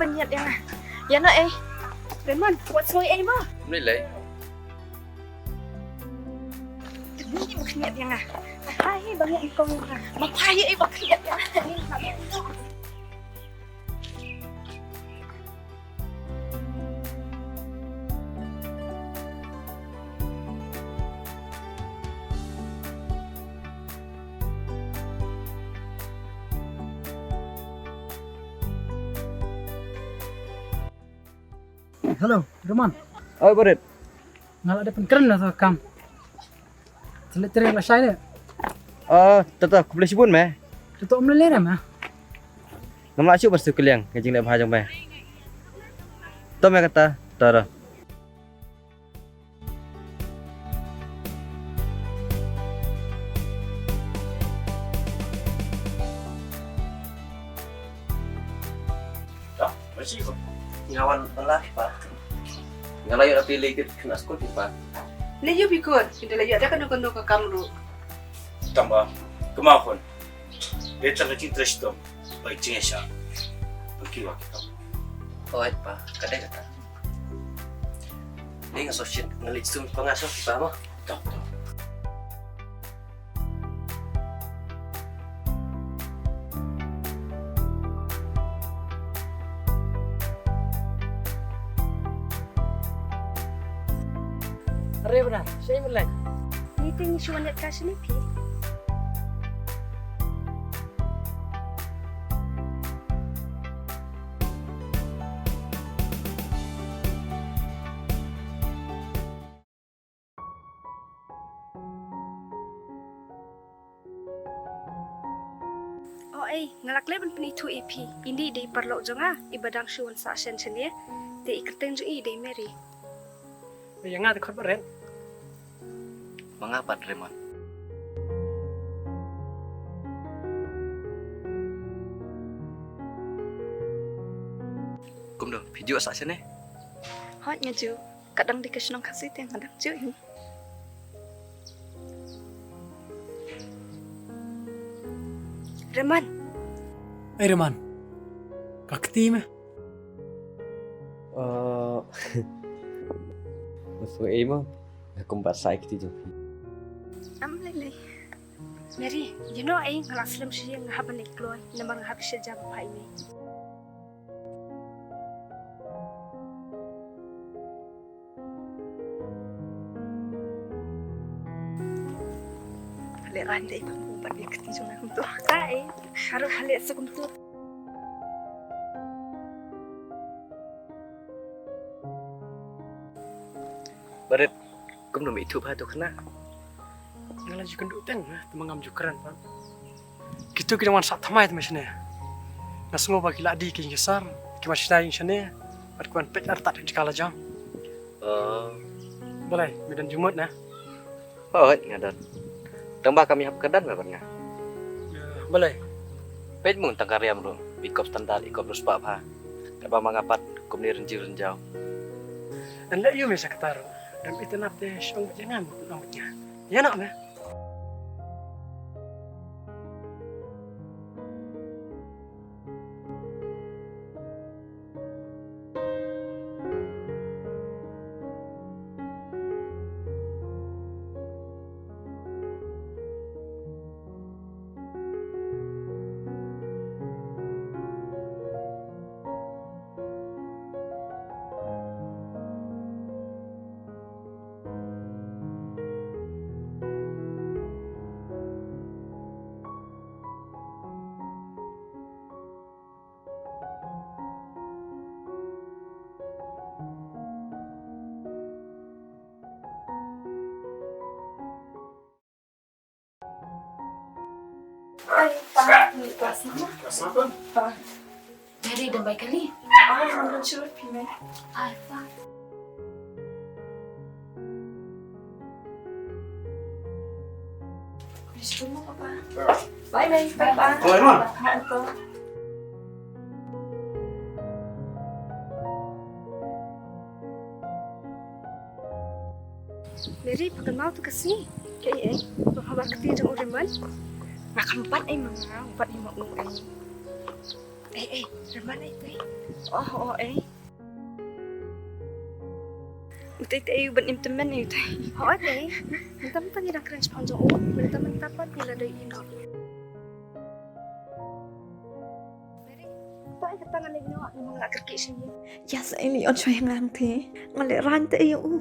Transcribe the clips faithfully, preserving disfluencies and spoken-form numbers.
ban ïaid ïa nga. Ïa no ei. Raymond, wat sngewsih ei mo. Mlei lei. Ni ba khniat ïa nga. Hai ba ngi kong ïa nga. Ma phai ei ba khniat ïa nga. Hello, Roman. Oi, Barit. Nga la dep pynkren na sa kam. Tele tele la shai ne. Ah, tata, khublei shibun me. Tata, um le le me. Ngam lah shuh ban siew kylliang ka jingleh bha jong me. To me kata, to ro. Dah, masih kok. Ngawan belah, Pak. Nga la ïoh ïa phi leit kit khynnah skul phi, Pak. Leit ïoh phi khun, phi da la ïoh da kano kano ka kam ruh. Tang ba, kynmaw khun. Dei tang ka jingtrei shitom ba ka jingïaishah ba ki wa ki kam. Hooid, Pa, ka dei kata. Dei nga sngewsih nga leit sum, Pa, nga sngewsih, Pa, mo. Tang, tang. Are bna, shei mlek. Ni te ngi shu wan ïaid ka shane phi. O ei, nga la klet ban pynithuh ïa phi. Ini dei i paralok jong nga, iba dang shu wan sah shen shane. Te i kyrteng jong i dei Mary. Ïa nga te khot Baren. Ma nga pat Raymond. Kumno, phi ju sah shane? Hooid, nga ju. Ka dang dei ka shnong Khasi te nga dang ju hi. Raymond. Ei Raymond. Ka kti me. Oh. Masu ei mo. Nga kumba sai kti jong phi. Am lei lei. Mary, you know ei nga la slem shi nga hap ban leit kloi namar nga hap sha jam pha ine. Leh ran dei pha kumba ine kti jong nga kumto. Ka ei, haru hale sa kumto. Barit, kumno me ithuh bha to khynnah? Nga la ju kynduh teng, te ma ngam ju kren pat. Kito ki dang wan sah thymmai te ma shane. Nga sngew ba ki la die ki ïing ki sar, ki wan shna ïing shane, bad ki wan peit artat ïa ka la jam. Oh. Balei, me don jingmut ne? Hooid, nga don. Tang ba kam ïahap ka don ba bad nga. Balei? Peit mung tang ka riam ruh, i kop standard, i kop ruh spah bha. Katba ma nga pat kumne rynjiew rynjaw. Yn leh ïa me sa kata ruh. Dang itynnad te shong bad ïa nga, mut ong bad nga. Ïa noh me. Bye, Pa. Ni kelas enam. Kelas enam, Bun? Pa. Mary, dang bai kali? Ah, ngan shu phi, Mary. Ai, Pa. Bye, Mary. Bye, Pa. Bye, Mary. Bye, Pa. Bye, Mary. Mary, phi kynmaw to ka sngi? Kaei, eh? Ba pha wan kti jong u Raymond? Nga khlem pat ei ma nga, u pat ei ma u, eh. Ei, ei, Raymond, ei, ei. Oh, oh, ei. Utai te ei u ban im tymmen, ei, utai. Hooid, ei. Mynta mynta ngi dang kren shaphang jong u. Mynta mynta pat ngi la dei ïehnoh. Mary, to ai kata ngan leit noh, namar nga la kyrkieh sha ïing. Ïa sa ei leit on shuwa ïa nga hangtei. Nga leh rang te ïa u.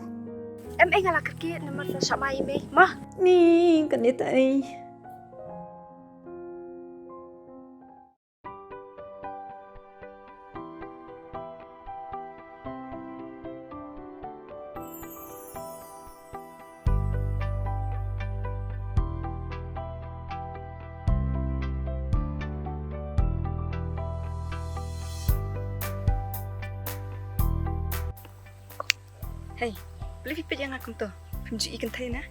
Em ei, nga la kyrkieh namar sa sha mai mei. Ma. Ni kane te ei. Hei, balei phi peit ïa nga kumto? Phim ju i kynthei na?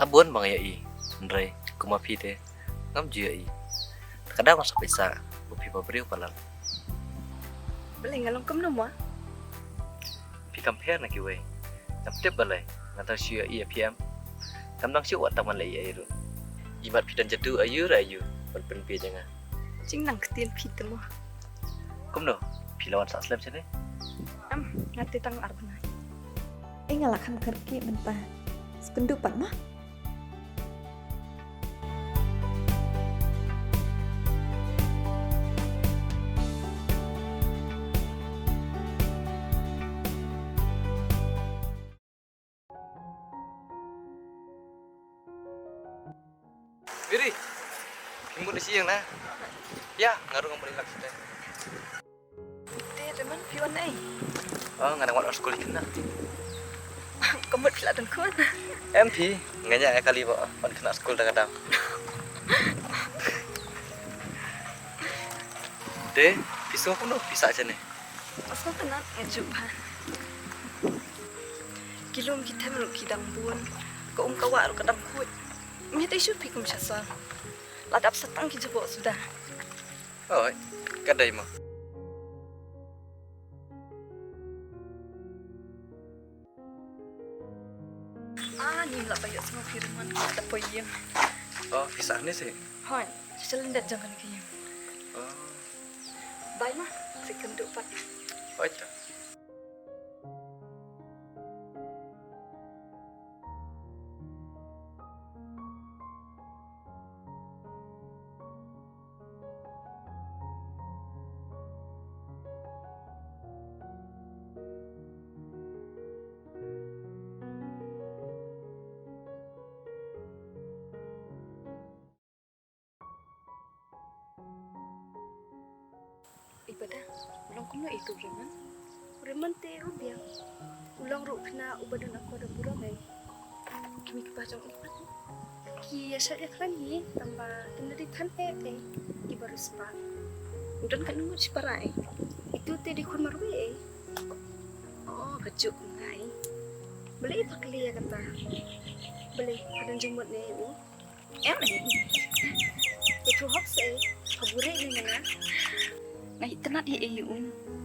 Nga bun ba nga ïohi, hynrei kum ma phi te ngam ju ïohi. Te ka daw nga sa peit sah ba phi ba briew palat. Balei, nga long kumno mo? Phi kam pher na kiwei. Ngam tip balei, nga tang shu ïohi ïa phi em. Ngam dang shu wad tang ban leh ïa i ruh. Imat phi don jadu aïu re aïu ban pynbieit ïa nga. Jingnang ktien phi te mo. Kumno, phi la wan sah slem shane? Em, nga te tang ar bnai. Ei, nga la kham kyrkieh mynta. Sa kynduh pat mo. Mary, phi mut na sha ïing na? Ïa, nga ruh nga mut ïa lak shatei. Te, te man phi wan ei? Oh, nga dang wan skul khynnah. Ka mut phi la don khun? Em phi, nga ñiah ïa kali ba wan khynnah skul da ka daw. Te, phi sngew kumno phi sah shane? Nga sngewtynnat, nga ju bha. Ki lum ki them ruh ki dang bun. Ka um ka wah ruh ka dang khuid. Mynta shu phi kum sha sor. La dap sa tang ki jubok suda. Hooid, ka dei mo. Ah, ngim lah ban ïohsngew phi Raymond, da poi ïing. Oh, phi sah hangne seh? Hooid, sha lyndet jong kane ka ïing. Oh. Bye ma, sa ïakynduh pat. Hooid. I Bada, u long kumno ïa u Raymond? U Raymond te u biang. U long ruh khynnah uba don akor da burom ei. Ki mei ki pa jong i pat ki ïa shait ïa khlaiñ hi, tang ba kim da dei than eh ei, kiba riewspah. U don katno ngut shipara ei? Itu te dei khun marwei ei. Oh, kajuh kum nga ei. Balei i pha kylli ïa kata? Balei pha don jingmut ne ïa u? Em ei. Ïathuh hok seh, pha buhrieh ne ïa nga? Nga itynnad hi ei ïa u,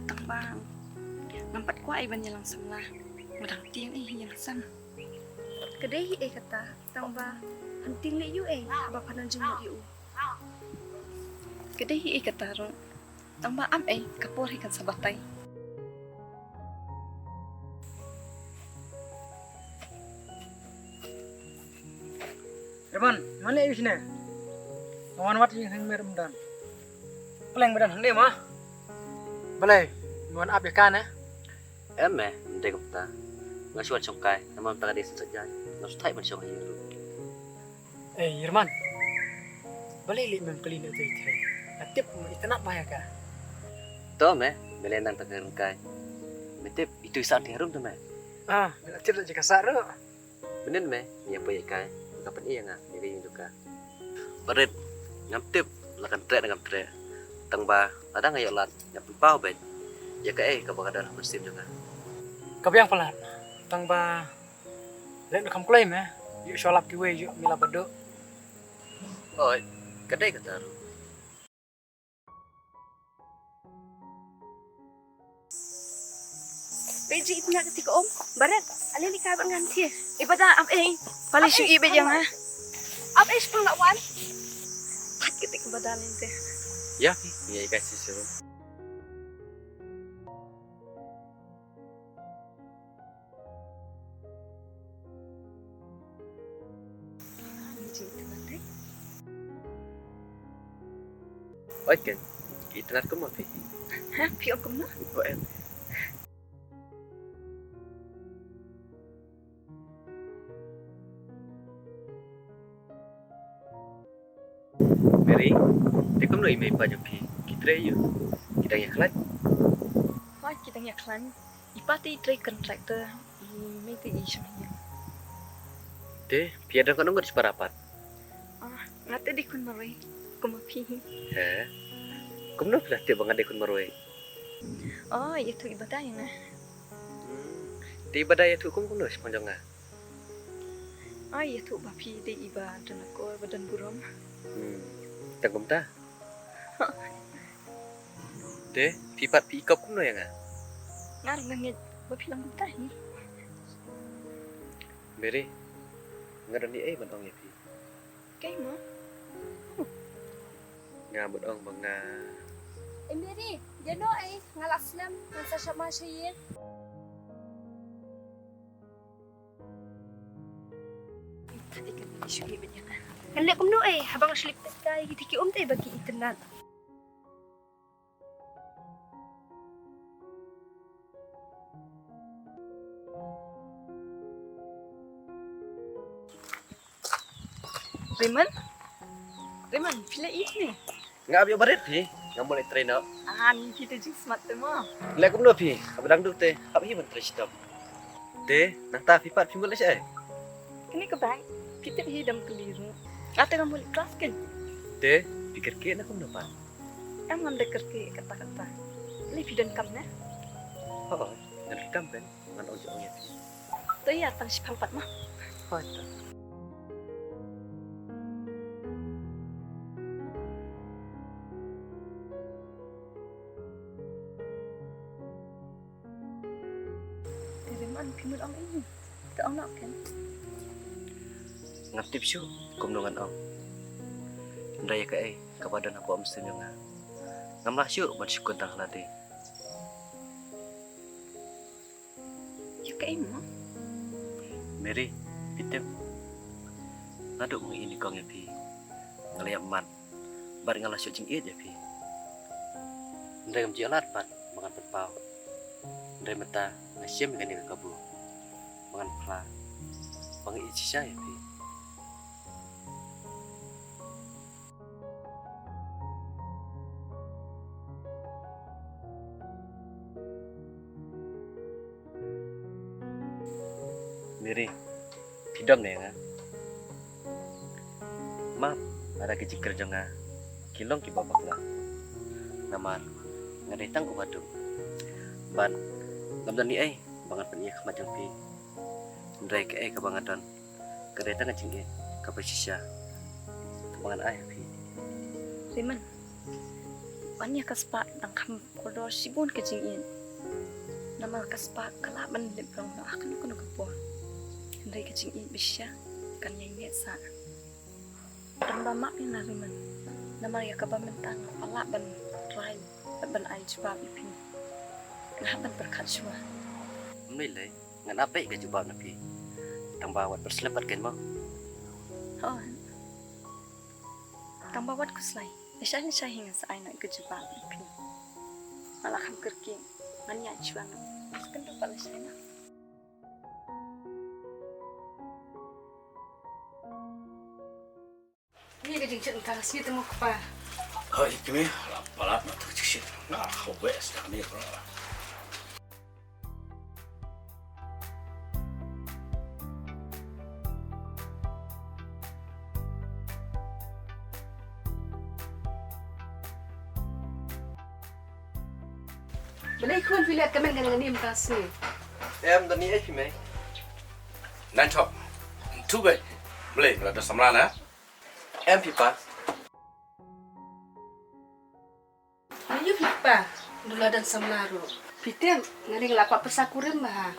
tang ba ngam pat kwah ei ban ïalang samla. Nga dang tieng ei ïa nga sem. Ka dei hi ei kata, tang ba phan tieng leh ïa u ei haba pha don jingmut ïa u? Ka dei hi ei kata ruh, tang ba am ei, ka por hi kan sa batai. Raymond, mane ïa u shane? Nga wan wad ïa u hangmer um don. Pleng ba don hangne ma. Balei, nga wan ap ïa ka ne? Em me, ym dei kumta. Nga shu wan shongkai, namar mynta ka dei sien saitjaiñ. Nga shu thait ban shong ha ïing ruh. Ei, Raymond. Balei lei mem kylli na ïa ita i thei? Nga tip me itynnad bha ïa ka. To me, me lei nang ta ka ryngkai. Me tip, itu i sah te harum to me. Ah, me la tip la jaka sah ruh. Mynnin me, me ïa poi ïa kai, me ka pyni ïa nga, ïa ka ïing jong ka. Barit, ngam tip, La kan treh ne kam treh. Tang ba lada nga ïoh lad nga pynpaw beit ïa kaei kaba ka don ha mynsiem jong nga. Ka biang palat. Tang ba leh na kam kloi me. Ïoh shuwa lap kiwei ïoh me la ba duk. Oi, ka dei kata ruh. Peit ji itna kati ka um. Baret, ale li ka ban ngan thi. Ibada am ei. Pali shu i bejang ha. Am ei spang la wan. Pat kati ka badan inte. Ya, ya ka si seru. Oi ken, ki itynnad kumno phi? Ha, phi ong kumno? Oi em. Mary, te kumno i mei pa jong phi? Ki trei ïa u? Ki dang ïa khlaiñ? Hooid, ki dang ïa khlaiñ. I pa te i trei contractor, i mei te i shong ïing. Te phi ïa don katno ngut shipara pat? Ah, nga te dei khun marwei, kum ma phi. He? Kumno phi la tip ba nga dei khun marwei? Oh, ïathuh i Bada ïa nga. Hmm. Te i Bada ïathuh kum kumno shaphang jong nga? Ai, ïathuh ba phi dei iba don akor ba don burom. Hmm. Tang kumta? Te phi pat phi i kop kumno ïa nga? Nga ruh nga ngeit ba phi long kumta hi. Mary, nga don ei ei ban ong ïa phi. Kaei mo? Nga mut ong ba nga. Eh Mary, ïa no ei, nga la slem, ngan sa shah ma sha ïing. Ngan leh kumno ei, haba nga shu lip test ïa kiti ki um te ba ki itynnad. Raymond? Raymond, phi la ïeit ne? Nga ap ïa barit phi, nga mut ïa trei noh. Ah, ni phi te jingsmart te mo. Leh kumno phi, haba dang duk te, hap hi ban trei shitom. Te, nangta phi pat phi mut leh shaei? Kane ka bag, phi tip hi dam kali ruh. Nga te nga mut leh craft kein. Te, phi kyrkieh na kumno pat? Em, ngam da kyrkieh katta katta. Lei phi donkam ne? Hooid, nga donkam kein. Ngan ong jong ong ïa phi. To ïa tang shipang pat ma. Hooid to. Te Raymond, phi mut ong ei? To ong noh kein. Ngam tip shuh kumno ngan ong. Hynrei ïa kaei kaba don hapoh mynsiem jong nga, ngam lah shuh ban shu kynta lade. Ïa kaei mo? Mary, phi tip, naduh ba nga i nyngkong ïa phi, nga la ïap mat bad nga la shu jingïeit ïa phi. Hynrei ngam ju ïoh lad pat ba ngan pynpaw. Hynrei mynta nga shem ïa kane ka kabu ba ngan phla ba nga ïeit shisha ïa phi. Mary, phi dom ne ïa nga? Map, lada ki jingkren jong nga ki long kiba bakla. Namar nga dei tang uba duk. Bad ngam don ei ei ba ngan pynïakhmat jong phi. Hynrei kaei kaba nga don ka dei tang ka jingïeit kaba shisha kaba ngan ai ha phi. Raymond, ban ïa ka spah dang kham kordor shibun ka jingïeit. Namar ka spah ka lah ban lip rong ha kano kano ka por. Hynrei ka jingïeit ba shisha kan ïai neh sah. Tang ba map ïa nga Raymond. Namar ïa kaba mynta nga palat ban try bad ban ai jubab ïa phi. Nga hap ban pyrkhat shuwa. Ym lei lei, ngan ap beit ka jubab na phi. Tang ba wat pyrslem pat kein mo. Hooid. Tang ba wat khuslai. Lashai lashai hi ngan sa ai noh ka jubab na phi. Nga la kham kyrkieh, ngan ïaid shuwa noh. Kynduh pat lashai noh. Ni ka jingchit nta sngi te mo kpa. Hooid kmie, la palat ma tu jingchit. Nga ha wei sdang ni ko. Balei khun phi leh kmen kane kane mynta sngi? Em, da ni ei phi mei. Nine top. Tu bei. Balei, la don samla na? Em phi pa. Ayu phi pa. Du la don samla ruh. Phi tip, nga dei nga la kwah pyrsa kurim bha.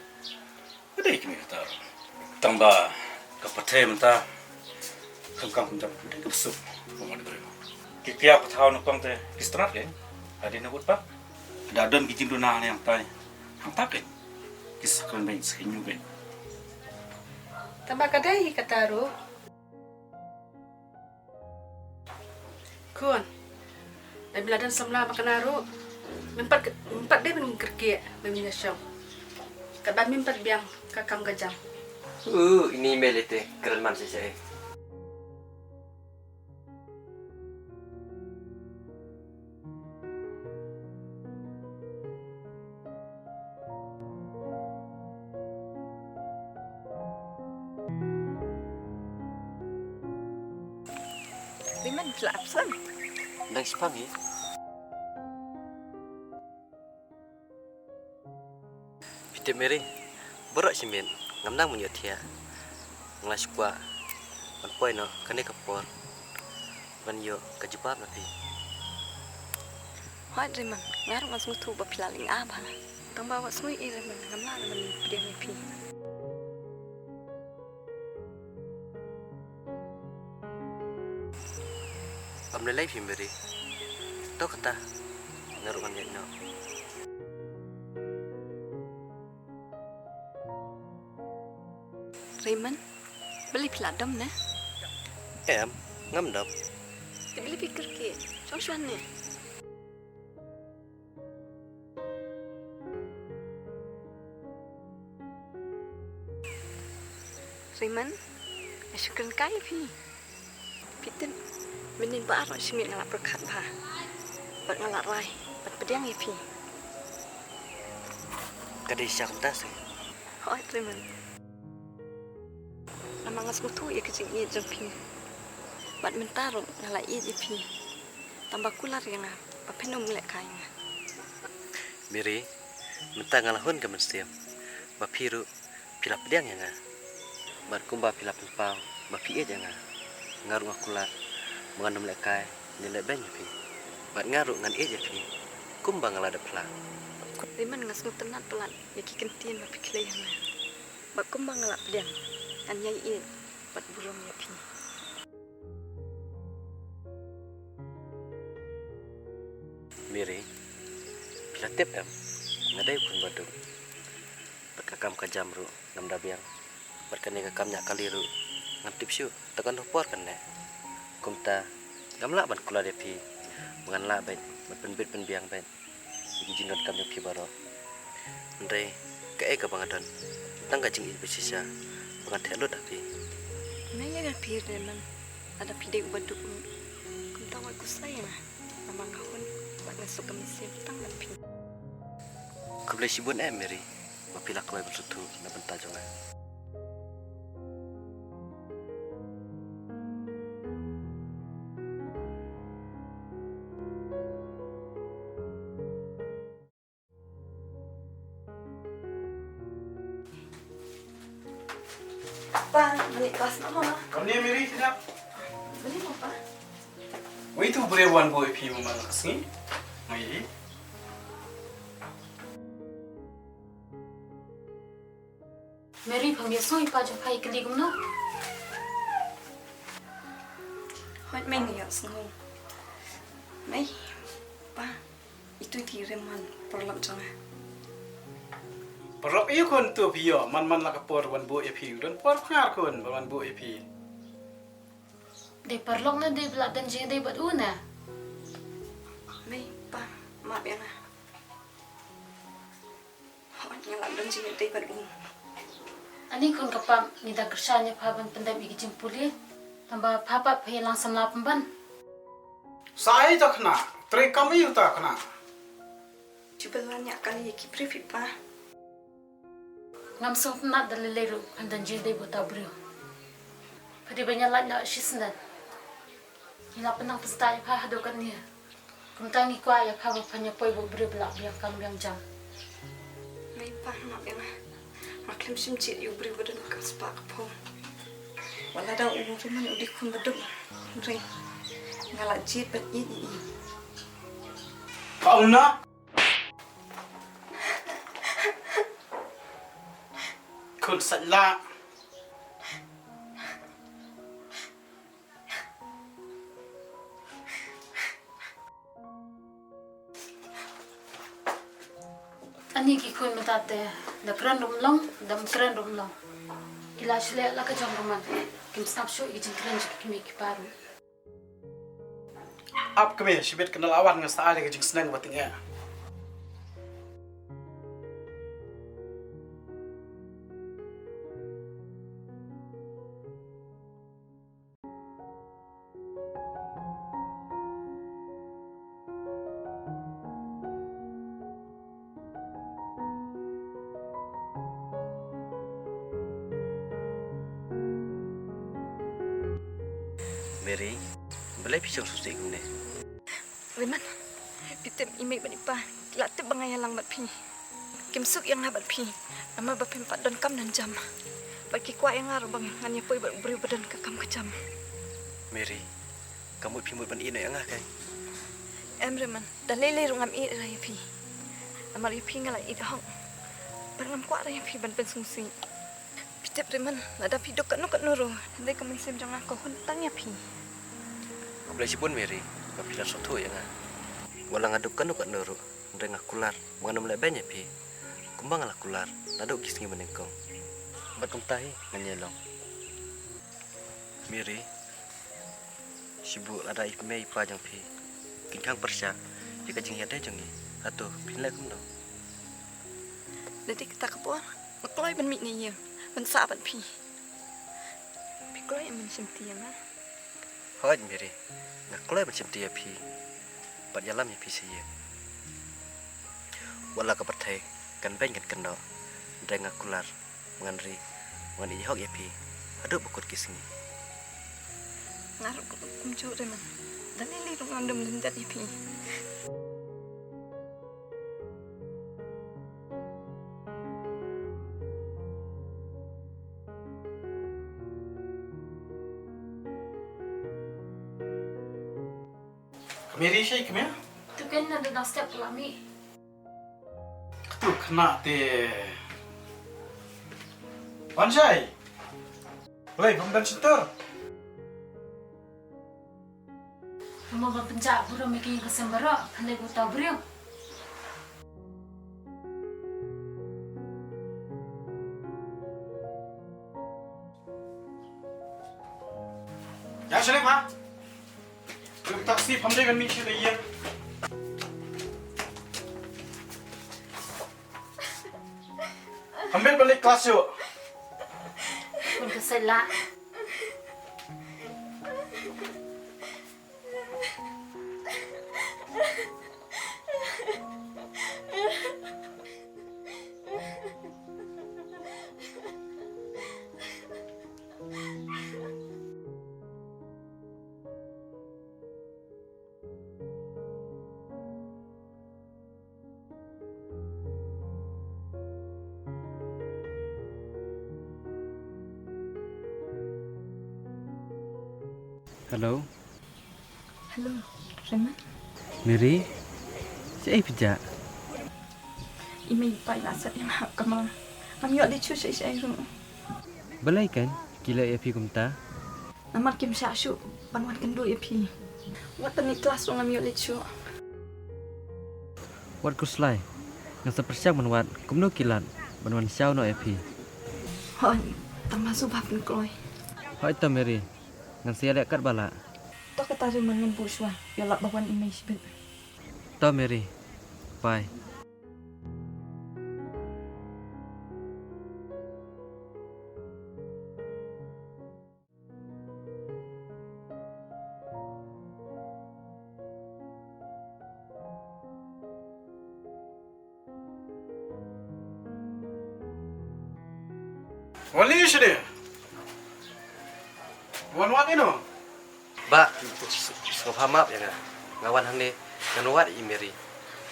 Ka dei kane kata ruh. Tang ba ka pyrthei mynta. Kam kam kam jam ka dei ka pyrsa. Ka mut ka dei. Ki kiar pathaw na pang te ki strat ke. Adi na wut pa. Da don ki jingduna ne hangtai. Hangta ke. Ki sakran beng sakran nyu beng. Tang ba ka dei kata ruh. Khun. Lada mim la don samla ba kane ruh. Mim pat, mim pat dei ban kyrkieh, ban ïashong. Katba mim pat biang ka kam ka jam. Uh, ini mei lei te, kren man shisha eh. Riman phi la ap san? Dang shipang hi. Phi tip Mary, baroh shi miet ngam nang ban ïohthiah. Nga la shu kwah ban poi noh kane ka por ban ïoh ka jubab na phi. Hooid Riman, nga ruh nga sngewthuh ba phi la lynga bha. Tang ba wat sngew ïeit Riman, ngam lah ban pdiang ïa phi. Ym lei lei phi Mary. To kata, nga ruh ngan leit noh. Riman, balei phi la dom ne? Em, ngam dom. Te balei phi kyrkieh? Shong shuwa ne. Riman, nga shu kren kai ïa phi. Phi tip, mynnin baroh shi miet nga la pyrkhat bha. Bad nga la rai ban pdiang ïa phi. Ka dei shisha kumta se. Hooid Riman. Namar nga sngewthuh ïa ka jingïeit jong phi. Bad mynta ruh nga la ïeit ïa phi. Tang ba kular ïa nga ba phin ym lehkai ïa nga. Mary, mynta nga la hun ka mynsiem ba phi ruh phi la pdiang ïa nga. Bad kumba phi la pynpaw ba phi ïeit ïa nga, nga ruh nga kular ba ngan ym lehkai ne lehbeiñ ïa phi. Bad nga ruh ngan ïeit ïa phi kumba nga la dep phla. Riman, nga sngewtynnat palat ïa ki kyntien ba phi kylli ïa nga. Bad kumba nga la pdiang, ngan ïai ïeit bad burom ïa phi. Mary, phi la tip em, nga dei u khun baduk. Bad ka kam ka jam ruh ngam da biang. Bad kane ka kam ñiah kali ruh ngam tip shuh tang katno por kan neh. Kumta ngam lah ban kular ïa phi ba ngan lah beit ban pynbit pynbiang beit ïa ki jingdonkam jong phi baroh. Hynrei kaei kaba nga don, tang ka jingïeit ba shisha ba ngan theh lut ha phi. Nga ïeit ïa phi Riman, lada phi dei u baduk ruh, kumta wat khuslai ïa nga. Namar nga hun bad nga suk ka mynsiem tang bad phi. Khublei shibun eh Mary, ba phi la kloi ban sngewthuh na bynta jong nga. Pa, mani pas na ma. Kam ni Mary sini. Mani ma pa. Wei tu briew wan buh ïa phi man la ka sngi. Mai. Mary, phang ïa sngew ïa pa jong pha ïa kylli kumno? Hooid mei, nga ïohsngew. Mei, pa, itu i Riman, paralok jong nga. Paralok ïa khun tu phi ïoh, man man la ka por wan buh ïa phi, don por pyngar khun wan buh ïa phi. Dei paralok ne dei ba la don jingïadei bad u ne? Mei, pa, map ïa nga. Hooid, nga la don jingïadei bad u. Ani khun ka pap, ngi da kyrshan ïa pha ban pyndep ïa ki jingpule. Tang ba pha pat pha ïalang samla pynban. Sa ai ta khynnah, trei kam ïa ta khynnah. Ju ba la ñiah kali ïa ki briew phi pa. Ngam sngewtynnat da lei lei ruh phan don jingïadei bad uta u briew. Pha dei ban ïalait noh shisien. Ngi la pynang pynstad ïa pha haduh katne. Kumta ngi kwah ïa pha ba phan ïa poi bad u briew ba la biang kam biang jam. Nga khlem shim jied ïa u briew ba don ka spah ka phew. Wat la da u Reman u dei khun ba duk. Hynrei nga la jied ban ïeit ïa i. Ka ong na. Khun sait lah. Ani ki khun mynta te, da kren ruh ym long, da ym kren ruh ym long. Ki la shu leh la ka jong ka man. Kim sngap shuh ïa ki jingkren jong ki kmie ki kpa ruh. Ap kmie, shibit kane la wan nga sa ai ka jingsneng ba tyngeh. Mary, balei phi shong sngewsih kumne? Reman, phi tip i mei bad i pa ki la tip ba nga ïalang bad phi. Kim suk ïa nga bad phi namar ba phim pat donkam nanjam. Bad ki kwah ïa nga ruh ba ngan ïapoi bad u briew ba don ka kam ka jam. Mary, ka mut phi mut ban ïeh noh ïa nga kai? Em Reman, da lei lei ruh ngam ïeh ïa phi. Namar ïa phi nga la ïeit hok. Bad ngam kwah re ïa phi ban pynsngewsih. Phi tip Reman, lada phi duk katno katno ruh, hynrei ka mynsiem jong nga ka hun tang ïa phi. Khublei shibun Mary ba phi la sngewthuh ïa nga. Wat la nga duk katno katno ruh, hynrei nga kular ba ngan ym lehbeiñ ïa phi kumba nga la kular naduh ki sngi ba nyngkong. Bad kumta hi ngan ïai long. Mary, shibun lada i mei i pa jong phi kin khang pyrshah ïa ka jingïadei jong ngi, hato phin leh kumno? Lada kata ka por nga kloi ban mih na ïing ban sah bad phi. Phi kloi ban shimti ïa nga? Hooid Mary, nga kloi ban shimti ïa phi bad ïalam ïa phi sha ïing. Wat la ka pyrthei kan beiñ kan kynnoh, hynrei nga kular ba ngan ri, ba ngan ïehok ïa phi haduh ba kut ki sngi. Nga ruh kumjuh Reman, da lei lei ruh ngan ym lyndet ïa phi. Mary, shai kumne? Tu kan na da step la mi. Katu khynnah te. Wan shai. Lei bym don shutur. Mo ba pynjah burom ïa ki ïing ki sem baroh, pynleit uta u briew. Ïa shalip ha. Kum taxi pham dei ban mih sha ïing. Pham dei ban leit klas shuh. Kum ka sela. Hello. Hello, Reman. Mary, shaei phi jah? I mei i pa i la sat ïa nga ha kamra. Ngam ïoh leit shuh shaei shaei ruh. Balei kan ki leh ïa phi kumta? Namar kim shah shuh ban wan kynduh ïa phi. Wat ban leit klas ruh ngam ïoh leit shuh. Wat khuslai, ngan sa pyrshang ban wad kumno ki lad ban wan shaw noh ïa phi. Hooid, tang ba sngewbha pynkloi. Hooid to Mary, ngan sa ïaleh katba lah. To kata ruh man ngan buh shuwa, ïa lap ba wan i mei shibit. To Mary, bye. Wan lei sha de. Wan wad ino. Bah, sngewbha map ïa nga. Nga wan hangne ngan wad ïa i Mary.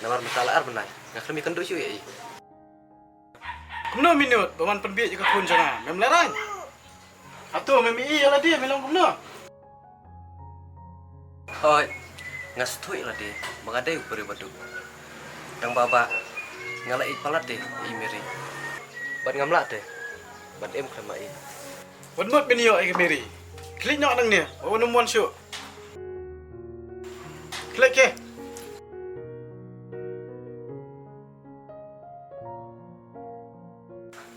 Namar mynta la ar bnai nga khlem ïakynduh shuh ïa i. Kumno me nud ba man pynbieit ïa ka khun jong nga? Mem lehraiñ. Hato mem i ïa lade me long kumno? Hooid, nga sngewthuh ïa lade ba nga dei u briew baduk. Tang ba ba nga la ïeit palat te ïa i Mary. Bad ngam lah te ban im khlem ma i. Wat mut men ïoh ïa ka Mary. Khlieh noh nangne, wat nym wan shuh. Khlieh ke.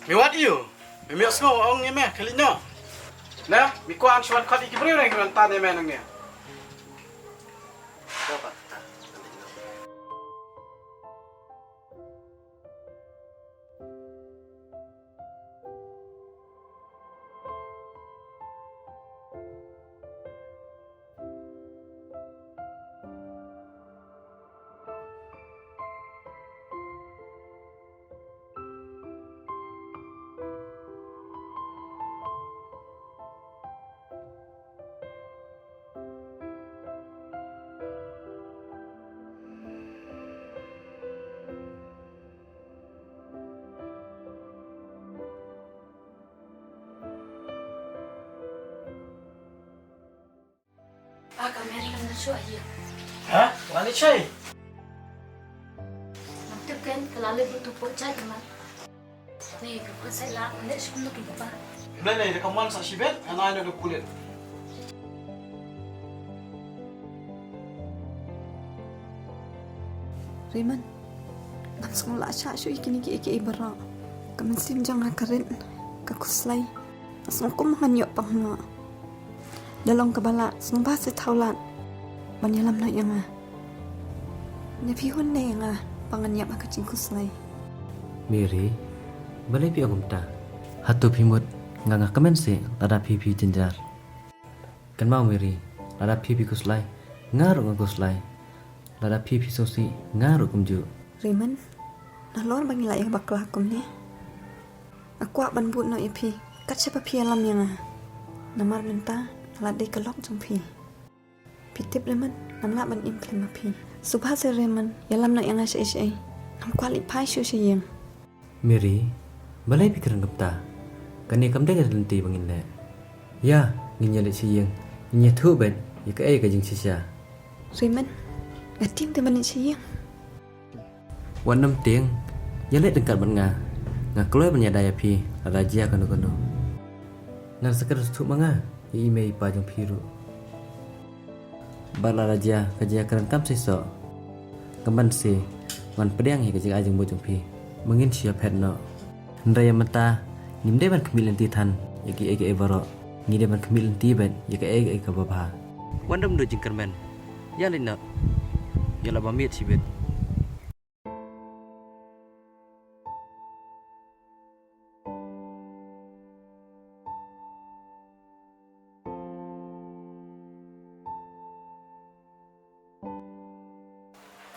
Me wat ïoh. Me ïohsngew ong ïa me, khlieh noh. Na, me kwah shu wan khot ïa ki briew ne ki wan tan ïa me nangne. Ba ka Mary kam nang shuh ïa. Ha? Wan i chai. Ngam tip ken ka la leh butu po chai ka man. Ni ka pun sai la leh shuh nuk ki ba. Blei lei da ka man sa shibet, ngan ai na da kulit. Raymond, ngam sngewlah shah shuh ïa kine kiei kiei baroh. Ka mynsiem jong nga ka rit, ka khuslai. Nga sngewkum ngan ïoh pang noh. Da long kaba lah, sngewbha sa thaw lad ban ïalam noh ïa nga. Ne phi hun ne ïa nga ba ngan ïap ha ka jingkhuslai. Mary, balei phi ong kumta? Hato phi mut nga nga kmen seh lada phi phi jynjar? Kynmaw Mary, lada phi phi khuslai, nga ruh nga khuslai. Lada phi phi sngewsih, nga ruh kumjuh. Raymond, nalor ba ngi la ïa bakla kumne, nga kwah ban bud noh ïa phi kat shaba phi ïalam ïa nga. Namar mynta nga la dei ka lok jong phi. Phi tip Raymond, ngam lah ban im khlem ma phi. Sngewbha seh Raymond, ïalam noh ïa nga shaei shaei. Ngam kwah leit phai shuh sha ïing. Mary, balei phi kren kumta? Kane kam dei ka lynti ba ngin leh. Ïa, ngin ïa leit sha ïing, ngin ïathuh beit ïa kaei ka jingshisha. Raymond, nga tieng te ban leit sha ïing. Wat nym tieng, ïa leit ryngkat bad nga. Nga kloi ban ïada ïa phi lada jia kano kano. Ngan sa kren sngewthuh ma nga ïa i mei i pa jong phi ruh. Bad lada jia ka jingïakren kam seisoh, ka ban seh wan pdiang ïa ka jingai jingmut jong phi. Ma ngin shu ïaphet noh. Hynrei ïa mynta ngim dei ban khmih lynti than ïa kiei kiei baroh. Ngi dei ban khmih lynti beit ïa kaei kaei kaba bha. Wan dum duh jingkyrmen. Ïa leit noh. Ïa la ba miet shibit.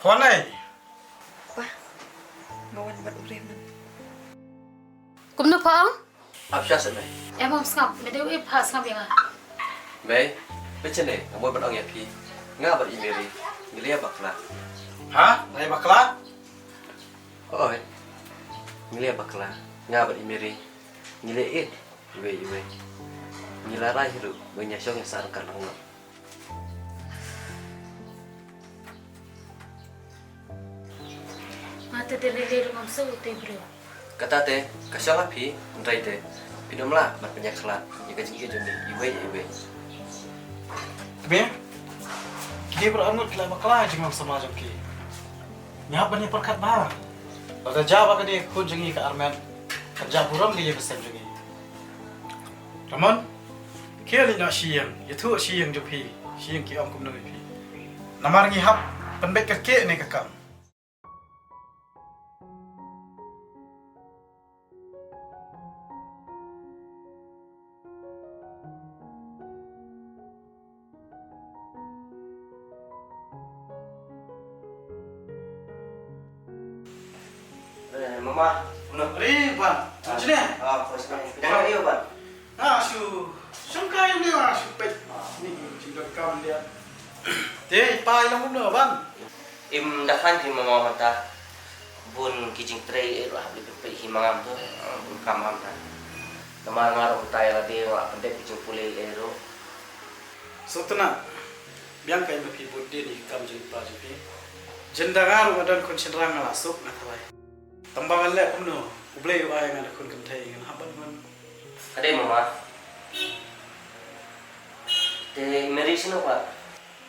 Khwan ai. Pa, nga wan bad u Raymond. Kumno pha ong? Ap sha seh mei. Em, ym sngap, me dei u ip ha sngap ïa nga. Mei, phi chane, nga mut ban ong ïa phi. Nga bad i Mary ngi la ïa bakla. Ha? La ïa bakla? Hooid. Ngi la ïa bakla. Nga bad i Mary ngi la ïeit iwei iwei. Ngi la rai hi ruh ban ïa shong ïa sah ryngkat lang noh. Nga te te lei lei ruh ngam sngewthuh te briew. Kata te ka shong ha phi, hynrei te phin ym lah ban pynïakhlad ïa ka jingïeit jong ngi iwei ïa iwei. Te me, ki dei baroh arngut ki la bakla ïa jinglong samla jong ki. Ngi hap ban ïa pyrkhat bha. Lada jia ba kane ka khun jong ngi ka armet, kan jia burom ïa ka sem jong ngi. Raymond, khie leit noh sha ïing, ïathuh sha ïing jong phi, sha ïing ki ong kumno ïa phi. Namar ngi hap pynbeit kyrkieh ïa kane ka kam. Eh, Mama, kumno? Ari, Ban. Ah. Jine? Ah, first time. Jangan dia, Ban. Ah, shu. Shongkai ni, ah, shu peit. Ah. Ni, jingdon kam dia. Te, pa, i long kumno, Ban? Im da khan phi, Mama, mynta. Bun ki jingtrei eh ruh hap leit peit hi ma nga tu, eh, bun kam ham ta. Namar nga ruh mynta ïa lade nga la pyndep ki jingpule eh ruh. Sutnat, biang ka ïa ma phi bud dien ïa ki kam jong i pa jong phi. Jin da nga ruh nga don khun shynrang nga la suk nga tharai. Tang ba ngan leh kumno, U Blei u ai ngan da khun kynthei ngan hap ban hun. Ka dei mama. Te Mary shano pat?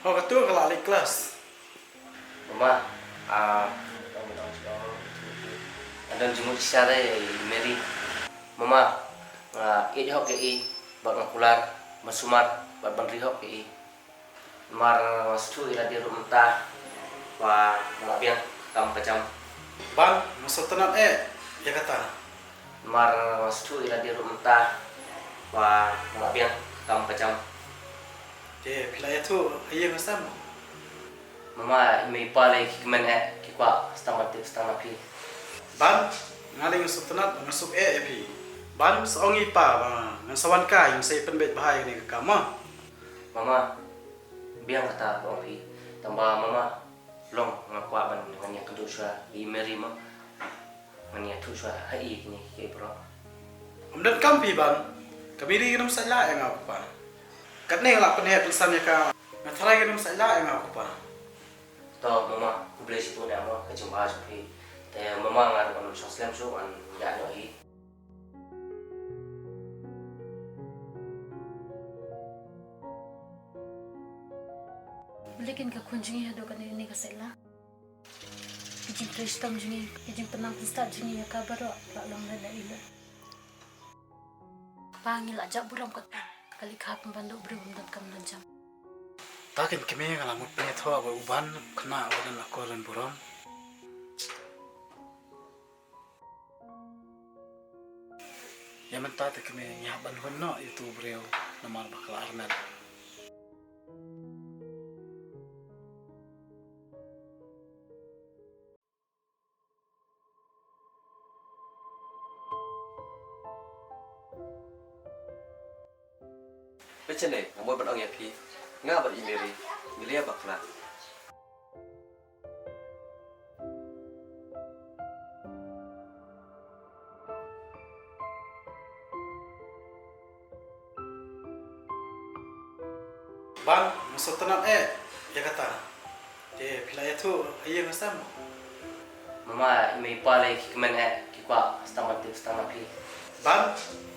Ho katu ka la leit klas. Mama, ah, nga don jingmut shisha ïa i Mary. Mama, nga ïeit hok ïa i, bad nga kular ban sumar bad ban ri hok ïa i. Namar nga sngewthuh ïa lade ruh mynta ba nga la biang ka kam ka jam. Ban, nga sngewtynnat eh ïa kata. Namar nga sngewthuh ïa lade ruh mynta ba nga la biang ka kam ka jam. Te phi la ïathuh ha ïing ha sem? Mama, i mei i pa lei ki kmen eh, ki kwah sa tang ban tip sa tang na phi. Ban, nga lei nga sngewtynnat ba nga suk eh ïa phi. Ban, sa ong i pa ba ngan sa wan kai, ngan sa ïa pynbeit bha ïa kane ka kam mo. Mama, biang kata ba ong phi. Tang ba mama, long nga kwah ban ngan ïakynduh shuwa ïa i Mary mo. Ngan ïathuh shuwa ha i kine kiei baroh. Ym donkam phi Ban. Ka Mary kan ym sa ïalah ïa nga u kpa. Katne nga la pynheh pynsan ïa ka. Nga tharai kan ym sa ïalah ïa nga u kpa. To mama, khublei shibun ïa mo ka jingbha jong phi. Te mama, nga ruh ngan shong slem shuh, ngan ïaid noh hi. Balei kin ka khun jong ngi haduh katne katne ka sait la? Ka jingtrei shitom jong ngi, ka jingpynlang pynstad jong ngi ïa ka baroh la long lada i la. Kpa, ngi la jah burom katto. Ka leit kha pynban da u briew bym donkam donkam. Ta kin kmie, nga la mut pynïathoh ba u Ban u khynnah uba don akor don burom. Ïa mynta te kmie, ngi hap ban hun noh ïa uto u briew namar ba ka la armet. Peit shane, nga mut ban ong ïa phi, nga bad i Mary ngi la ïa bakla. Ban, nga sngewtynnat eh ïa kata. Te phi la ïathuh ha ïing ha sem? Mama, i mei i pa lei ki kmen eh, ki kwah sa tang ban tip sa tang na phi. Ban,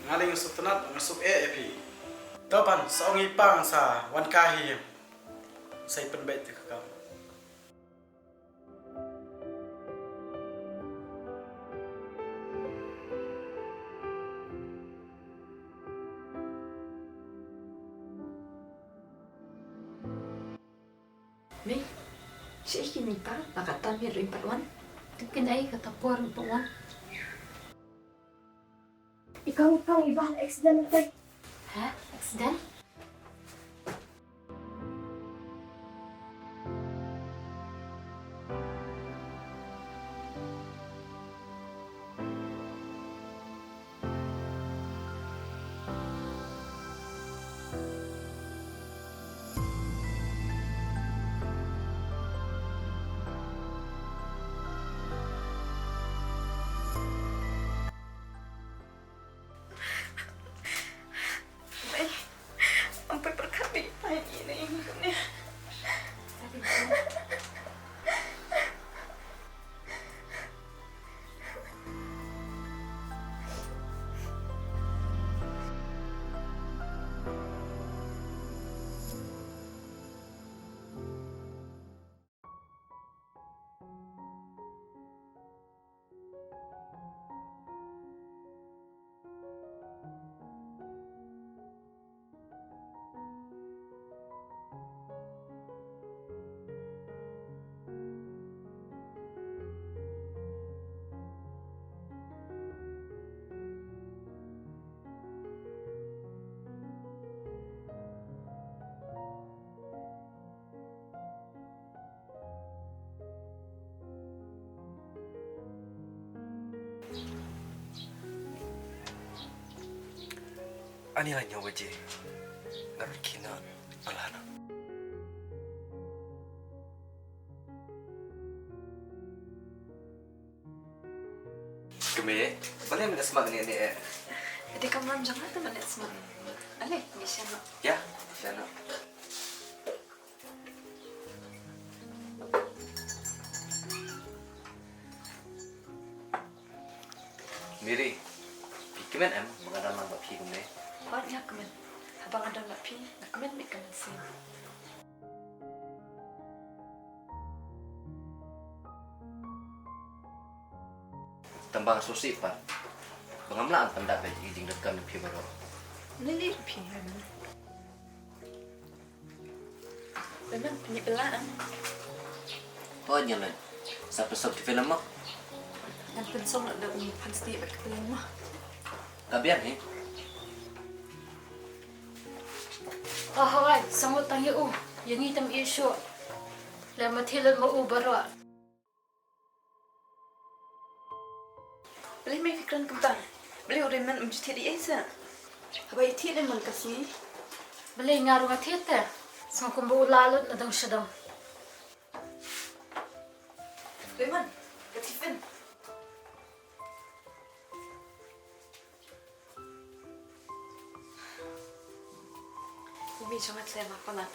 nga lei nga sngewtynnat, nga suk eh ïa phi. To Ban, sa ong i pa ngan sa wan kai ha ïing. Sa ïa pynbeit ïa ka kam. Mei, shaei ki mei pa, la katta miet ruh im pat wan. Te phin ai kata por im pat wan. I kong, i kong, i Bah, accident te. Ha? Accident? Mei, ym poi pyrkhat beit ïa i Pai ne ine. Ani la hynñiew baje. Nga ruh khie noh, nga la noh. Mane ne. Dei ka mon jong nga te mane sma. Ale, ngi sha noh. Ya, sha noh. Miri, phi kmen em, ba nga don lang bad phi kumne? Hooid nga kmen. Haba nga don bad phi, nga kmen beit ka mynsiem. Tang ba nga sngewsih pat ba ngam lah ban pyndap ïa ki jingdonkam jong phi baroh. Lei lei phi em. Raymond, pynïoh bylla em. Hooid, ngan leit. Sa pynsong tiffin mo? Ngan pynsong, la dep ngi phan sdie bad ka pynlong mo. Ka biang hi. Oh, hooid, sa mut tang ïa u. Ïa ngi tam ïa shuh. Lem ma thie lut ma u baroh. Balei me phi kren kumta? Balei u Raymond um ju thied ei ei sa? Haba i thied lei man ka sngi. Balei nga ruh nga thied te? Sngew kumba u la lut na dong sha dong. Raymond, ka tiffin. Umi jong nga tlem ma palat.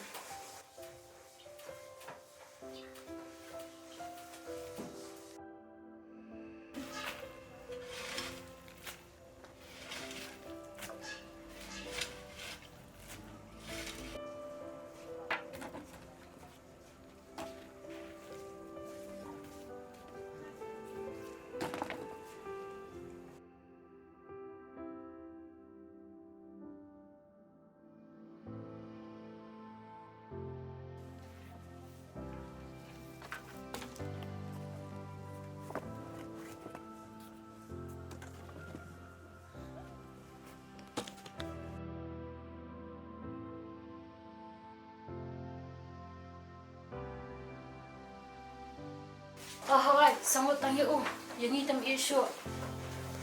Oh, hooid, sa mut tang ïa u. Ïa ngi tam ïa shuh.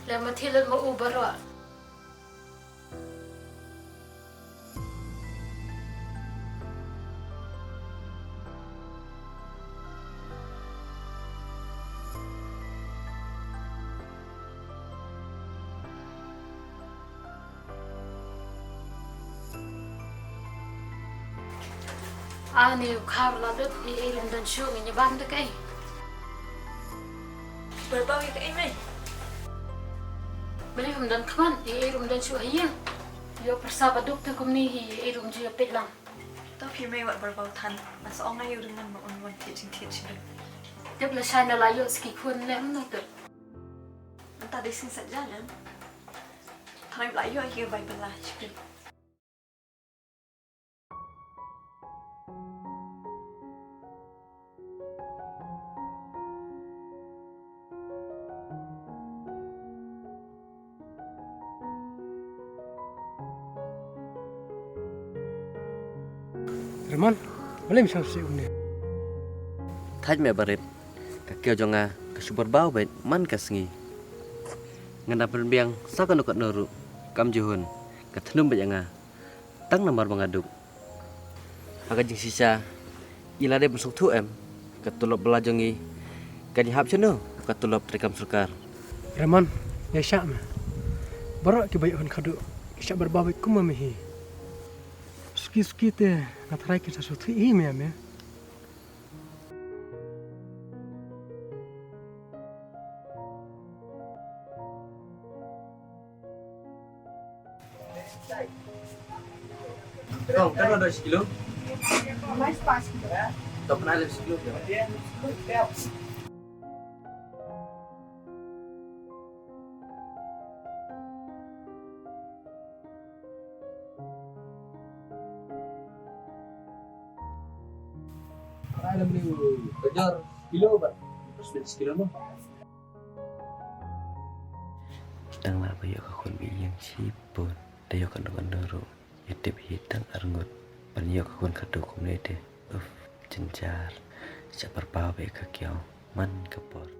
Lem ma thie lut ma u baroh. Ani u khar la lut, i ei rum don shuh, ngin ïa bam da kaei? Barbau ïa kaei mei? Balei ym don khmat, i ei rum don shuh ha ïing. Ïoh pyrsa ba duk te kumne hi, i ei rum ju ïa peit lang. To phi mei wat barbau than, la sa ong ai u ring man ba un wan thied jingthied shuh. Tip lashai na la ïoh ski khun ne em no tip. Mynta dei sien sa jan em. Tharai la ïoh hi bai bela shuh. Raymond, balei me sngewsih kumne? Thait me barit, ka kiew jong nga ka shu barbau beit man ka sngi. Nga dang pynbiang sa kano kano ruh kam ju hun, ka thnum beit ïa nga. Tang namar ba nga duk. Ha ka jingshisha i la dei ban sngewthuh em, ka tulop bylla jong ngi kan ïahap shano ka tulop treikam sorkar? Raymond, ïaishah me. Baroh kiba ïoh khun khadduh ki shah barbau beit kum ma me hi. Suki suki te nga tharai kin sa sngewthuh hi me ïa me. Kong, kan wan doi shi kilo? Kong, kan wan doi shi kilo? Ai lem ni u kajor kilo bad. Terus beli sekilo mo. Tang lah ba ïoh ka khun ba ïeng shibun. Da ïoh ka nong ka nong ruh. Ïa tip hi tang arngut. Ban ïoh ka khun khadduh kumne te. Uf, jynjar. Sha pyrpau ba ïa ka kiaw. Man ka por.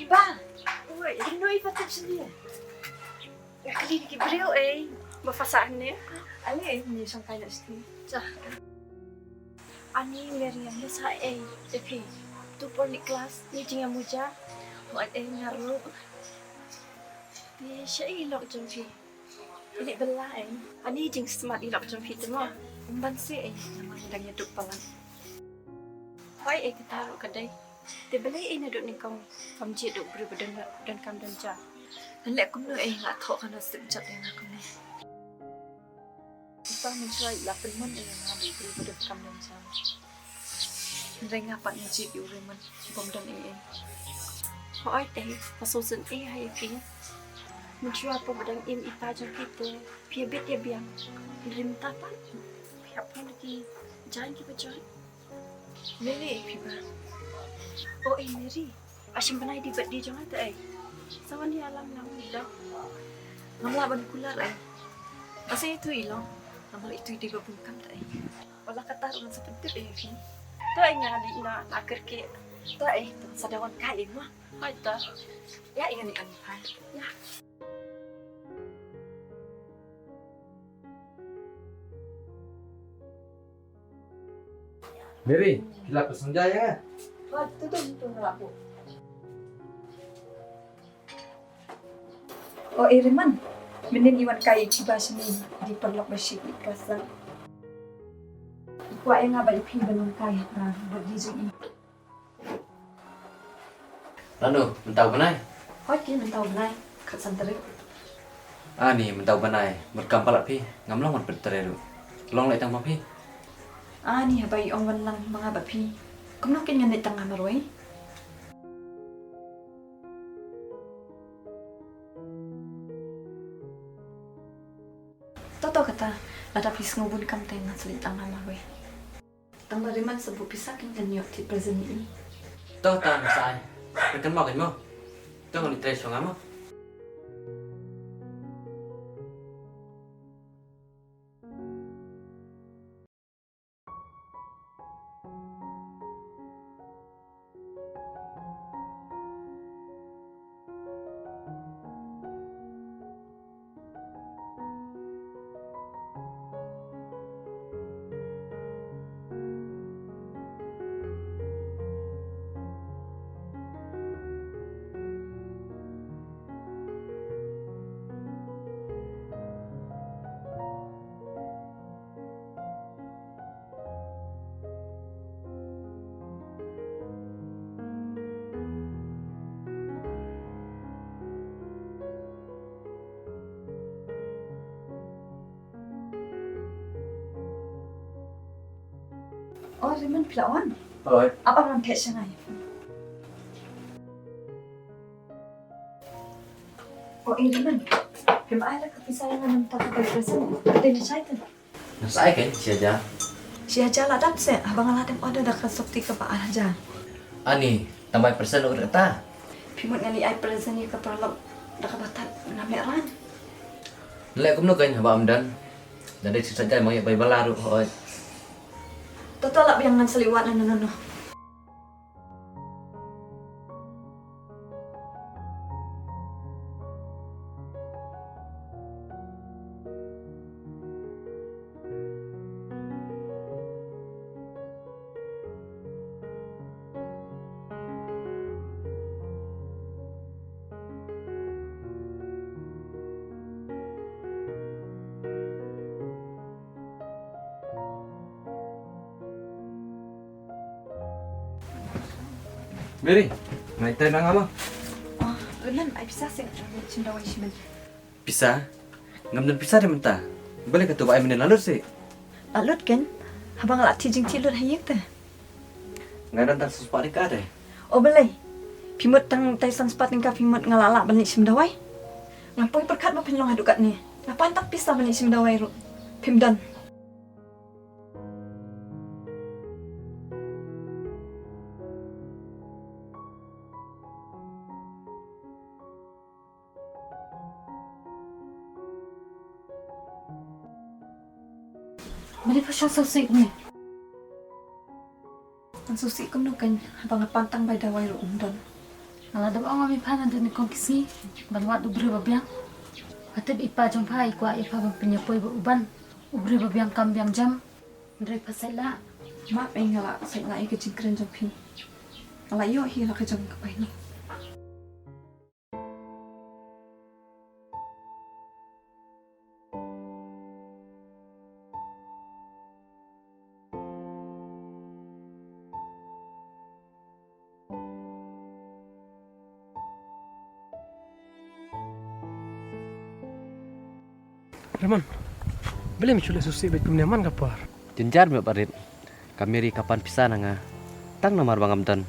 Ba! Oi, ino i patip sini? Nga kylli ki briew ei, ba pha sah hangne. Ale ei, ngi shong kai na sini. Cha. Ani Mary, ngi sah ei, te phi. Tu por ni klas, ni jingïamuja. Wat ei nga ruh. Te shaei i lok jong phi? Ini bela ei. Ani jingsmat i lok jong phi te mo. Ym ban sih ei, namar dang ïaduk palat. Hoi ei, te ta ruh ka dei. Te balei ei naduh nyngkong pham jied u briew ba don, donkam don jam? Ngan leh kumno ei, nga thoh ka nasib jot ïa nga kumne. Uta mynshuwa i la pynmon ïa nga ba i briew ba donkam don jam. Hynrei nga pat nga jied ïa u Raymond bym don ei ei. Hooid ei, nga sngewsih ei ha ïa phi. Mynshuwa por ba dang im ita jong phi te phi ïa bit ïa biang. Hynrei mynta pat phi hap poi na ki jaiñ kiba jot. Mary ei phi ba. O ei Mary. Ba shim bnai dei birthday jong nga te ei. Sa wan ïalam lang ïa u da. Ngam lah ban kular ei. Ba sa ïathuh i long. Namar itu i dei ba bun kam te ei. Wat la katta ruh ngan sa pyntip ïa phi. To ei, nga dei na, na kyrkieh. To ei, to sa da wan kai ei mo. Hooid to. Ïa, ïa ngan ïa phi. Ïa. Mary, phi la pynshong ja ïa nga? Hooid, to to to, nga la buh. O ei Raymond, mynnin i wan kai i phi ba shane, i dei paralok ba shit i klas lang. I kwah ïa nga bad i phi ban wan kai ha ka birthday jong i. Lano, mynta u bnai? Hooid ki, mynta u bnai, khatsan tarik. Ani, mynta u bnai, mut kam palat phi, ngam long ban pyntrei ruh. Long leh tang ma phi. Ani, haba i ong wan lang ma nga bad phi, kumno kin ngan leh tang nga marwei? To to kata, lada phi sngew bun kam te ngan sa leh tang nga marwei. Tang ba Raymond sa buh pisa, kin ngan ïoh thied present ïa i. To ta, ngam sa ai. Pynkan mo, kan mo. To ngan ïa trei shuwa nga mo. O Raymond, phi la wan? Hooid. Ap ap ngan phet sha nga ïa phi. O ei Raymond, phim ai la ka pisa ïa nga namar ka bai present. Ka dei na shai te. Ngan sa ai kein shi hajar. Shi hajar la dap seh, haba nga la dem order da ka sopti kaba ar hajar. Ani, tang bai percent ur kata. Phi mut ngan ïa ai present ïa ka paralok da kaba tad, ngam leh rang. Leh kumno kein haba ym don. Da dei shi hajar ma ïa bai bala ruh hooid. To to, lah biang, ngan sa leit wad noh noh noh. Mary, ngai tai na nga ma. Oh, Raymond, ai pisa seh, shim dawai shim. Pisa? Ngam don pisa de mynta. Balei katu ba ai mynne la lut seh? La lut kein. Haba nga la thied jingthied lut ha ïing te. Nga don tang san spah tyngka te. O balei? Phi mut tang tai san spah tyngka phi mut nga la lah ban leit shim dawai? Nga poi pyrkhat ba phin long haduh katne. Nga pan tang pisa ban leit shim dawai ruh phim don. Balei pha sngewsih kumne? Ngan sngewsih kumno kein haba nga pan tang bai dawai ruh ym don. Nga la dep ong ïa pha naduh nyngkong ki sngi ban wad u briew ba biang. Pha tip i pa jong pha i kwah ïa pha ban pynïapoi bad u ban u briew ba biang kam biang jam. Hynrei pha sait lah. Map, nga la sait lah ïa ka jingkren jong phi. Nga la ïoh hi la ka jong ka painong. Raymond, balei me shu leh sngewsih bad kumne man ka por? Jynjar me Barit. Ka Mary ka pan pisa na nga. Tang namar ba ngam don,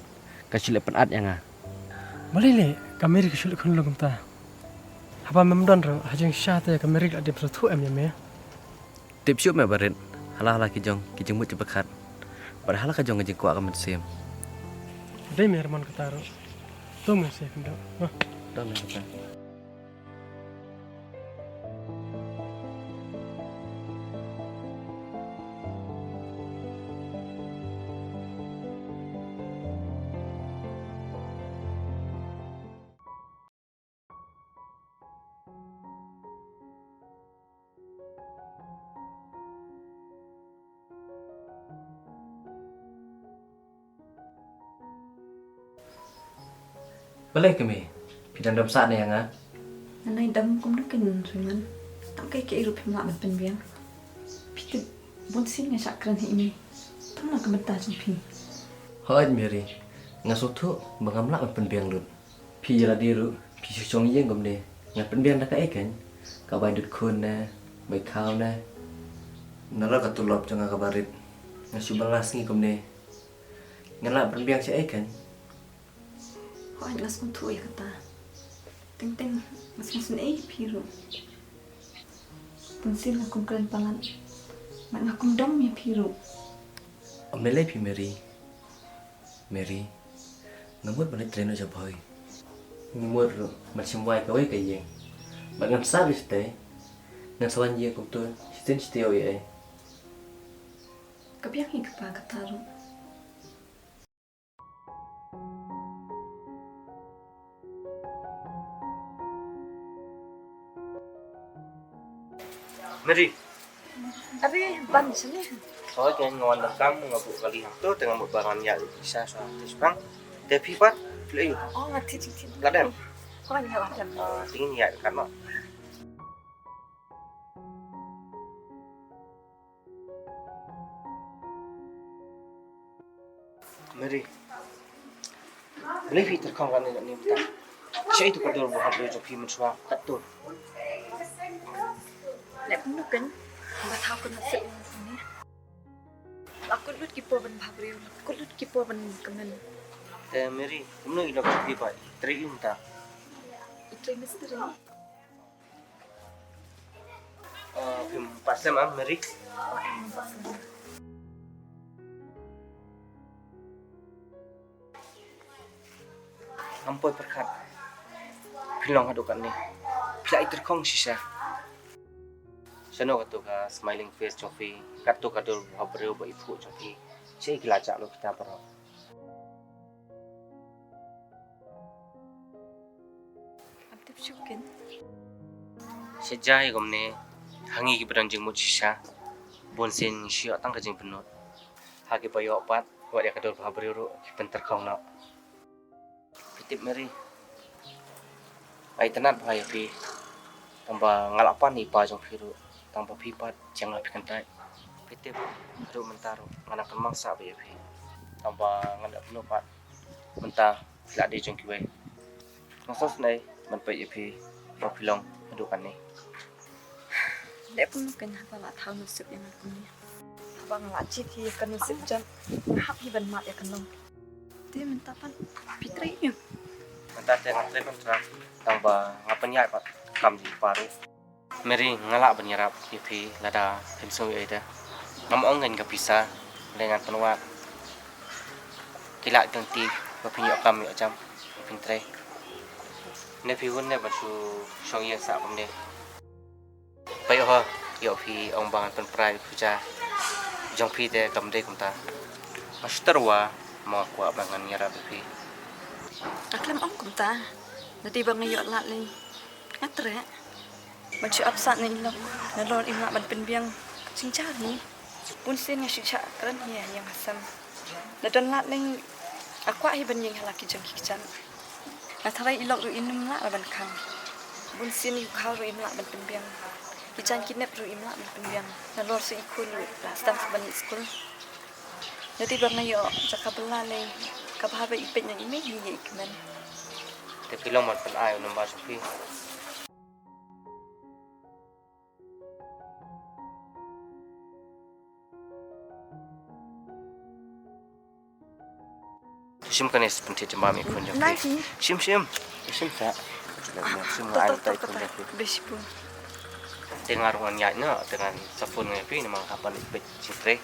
ka shu leh pynat ïa nga. Balei leh ka Mary ka shu leh khun long kumta? Haba mem don ruh, ha jingshisha te ka Mary ka la dep sngewthuh em ïa me. Tip shuh me Barit, hala hala ki jong ki jingmut jingpyrkhat bad hala ka jong ka jingkwah ka mynsiem. Dei me Raymond kata ruh. To me se pyndoh. Noh. Dang me kata. Balei kmie, phi dang dom sah ne ïa nga? Nga nai dom kumno keiñ Raymond. Tang kaei kaei ruh phim lah ban pynbiang. Phi tip, bunsien nga shah kren ha ine. Tang na ka bynta jong phi. Hooid Mary, nga sngewthuh ba ngam lah ban pynbiang lut. Phi ïa lade ruh phi shu shong ïing kumne, ngan pynbiang da kaei keiñ? Ka bai dud khun ne, bai khaw ne? Nalor ka tulop jong nga kaba rit, nga shu bylla sngi kumne, ngan lah pynbiang shaei keiñ? Hooid, nga sngewthuh ïa kata. Teng teng nga sngewsynei ïa phi ruh. Bunsien nga kum kren palat, nga kum dom ïa phi ruh. Ym lei lei phi Mary. Mary, nga mut ban leit trei noh sha Bhoi. Nga mut ruh ban shim wai kawei ka ïing. Bad ngan sah beit shatei. Ngan sa wan ïing kumto shisien shi taïew ei ei. Ka biang hi kpa kata ruh. Mary. Are, ban shane. Hooid, nga wan da kam, nga buh kali hangto, te nga mut ba ngan ïaid sha sha te shipang. Te phi pat, phi la ïoh? Oh, nga thied, thied, thied. La dem? Hooid, nga la dem. Ah, te ngin ïaid katno? Mary. Balei phi tyrkhong katne katne mynta? Shaei tu ka dur ba hap jong phi mynshuwa katto? Leh kumno keiñ ba thaw ka nusip ïa nga kumne? La kut lut ki por ban bhabriew, la kut lut ki por ban kmen. Te Mary, kumno i lok jong phi ba i trei ïa mynta? I trei mistri. Ah, phim pat slem am, Mary? Ngam poi pyrkhat. Phi long haduh katne. Phi la i tyrkhong shisha. Shano kato ka smiling face jong phi, kato ka dur bhabriew ba i phuh jong phi. Shaei ki la jah lut kita baroh. Ngam tip shuh keiñ. Sha jai kumne, ha ngi kiba don jingmut shisha, bunsien ngi shu ïoh tang ka jingpynlut. Ha kiba ïoh pat, wat ïa ka dur bhabriew ruh ki pyntyrkhong noh. Phi tip Mary, nga itynnad bha ïa phi. Tangba nga la pan ïa i pa jong phi ruh, tangba phi pat jong nga phi kyntait. Phi tip, haduh mynta ruh nga nang kynmaw sah bha ïa phi. Tangba ngan ïa kumno pat, mynta phi la dei jong kiwei. Nga sngewsynei ban peit ïa phi ba phi long haduh katne. Leh kumno keiñ haba la thaw nusip ïa nga kumne. Haba nga la jied hi ïa ka nusip jong nga, hap hi ban mad ïa ka long. Te mynta pat phi trei ïa? Mynta te nga trei contract, tangba nga pynïaid pat kam jong i pa ruh. Mary, nga lah ban ïarap ïa phi lada phim sngew ïa ei te. Ngam ong keiñ ka pisa, lei ngan pynwad. Ki lah ki lynti ba phin ïoh kam ïoh jam, ba phin trei. Ne phi hun ne ban shu shong ïing sah kumne. Peit ho, ïoh phi ong ba ngan pynpra ïa ka future jong phi te kam dei kumta. Nga shu tyrwa, ma nga kwah ba ngan ïarap ïa phi. Nga khlem ong kumta. Lada ba nga ïoh lad lei, nga treh ban shu ap sah na i lok. Nalor im lah ban pynbiang. Ka jingjia hi. Bun sien nga shu shah kren hi ha ïing ha sem. Lada don lad lei, nga kwah hi ban ïeng ha la ki jong ki kjat. Nga tharai i lok ruh im lah ban khang. Bun sien i u khaw ruh im lah ban pynbiang. Ki jaiñ ki nep ruh im lah ban pynbiang. Nalor sa i khun ruh la sdang sa ban leit skul. Lada ba nga ïoh jaka bylla lei, ka bha ba i peit na i mei hi ïa i kmen. Te phi long ban pyn-ai u number jong phi. Shim kane sa pyntip jamba mi khun jong phi. Nai phi. Shim, shim. Shim sa. Shim nga ai tai khun jong phi. Bish pun. Te nga ruh ngan ïaid noh, te ngan sa phone nga ïa phi namar nga hap ban peit jingtrei.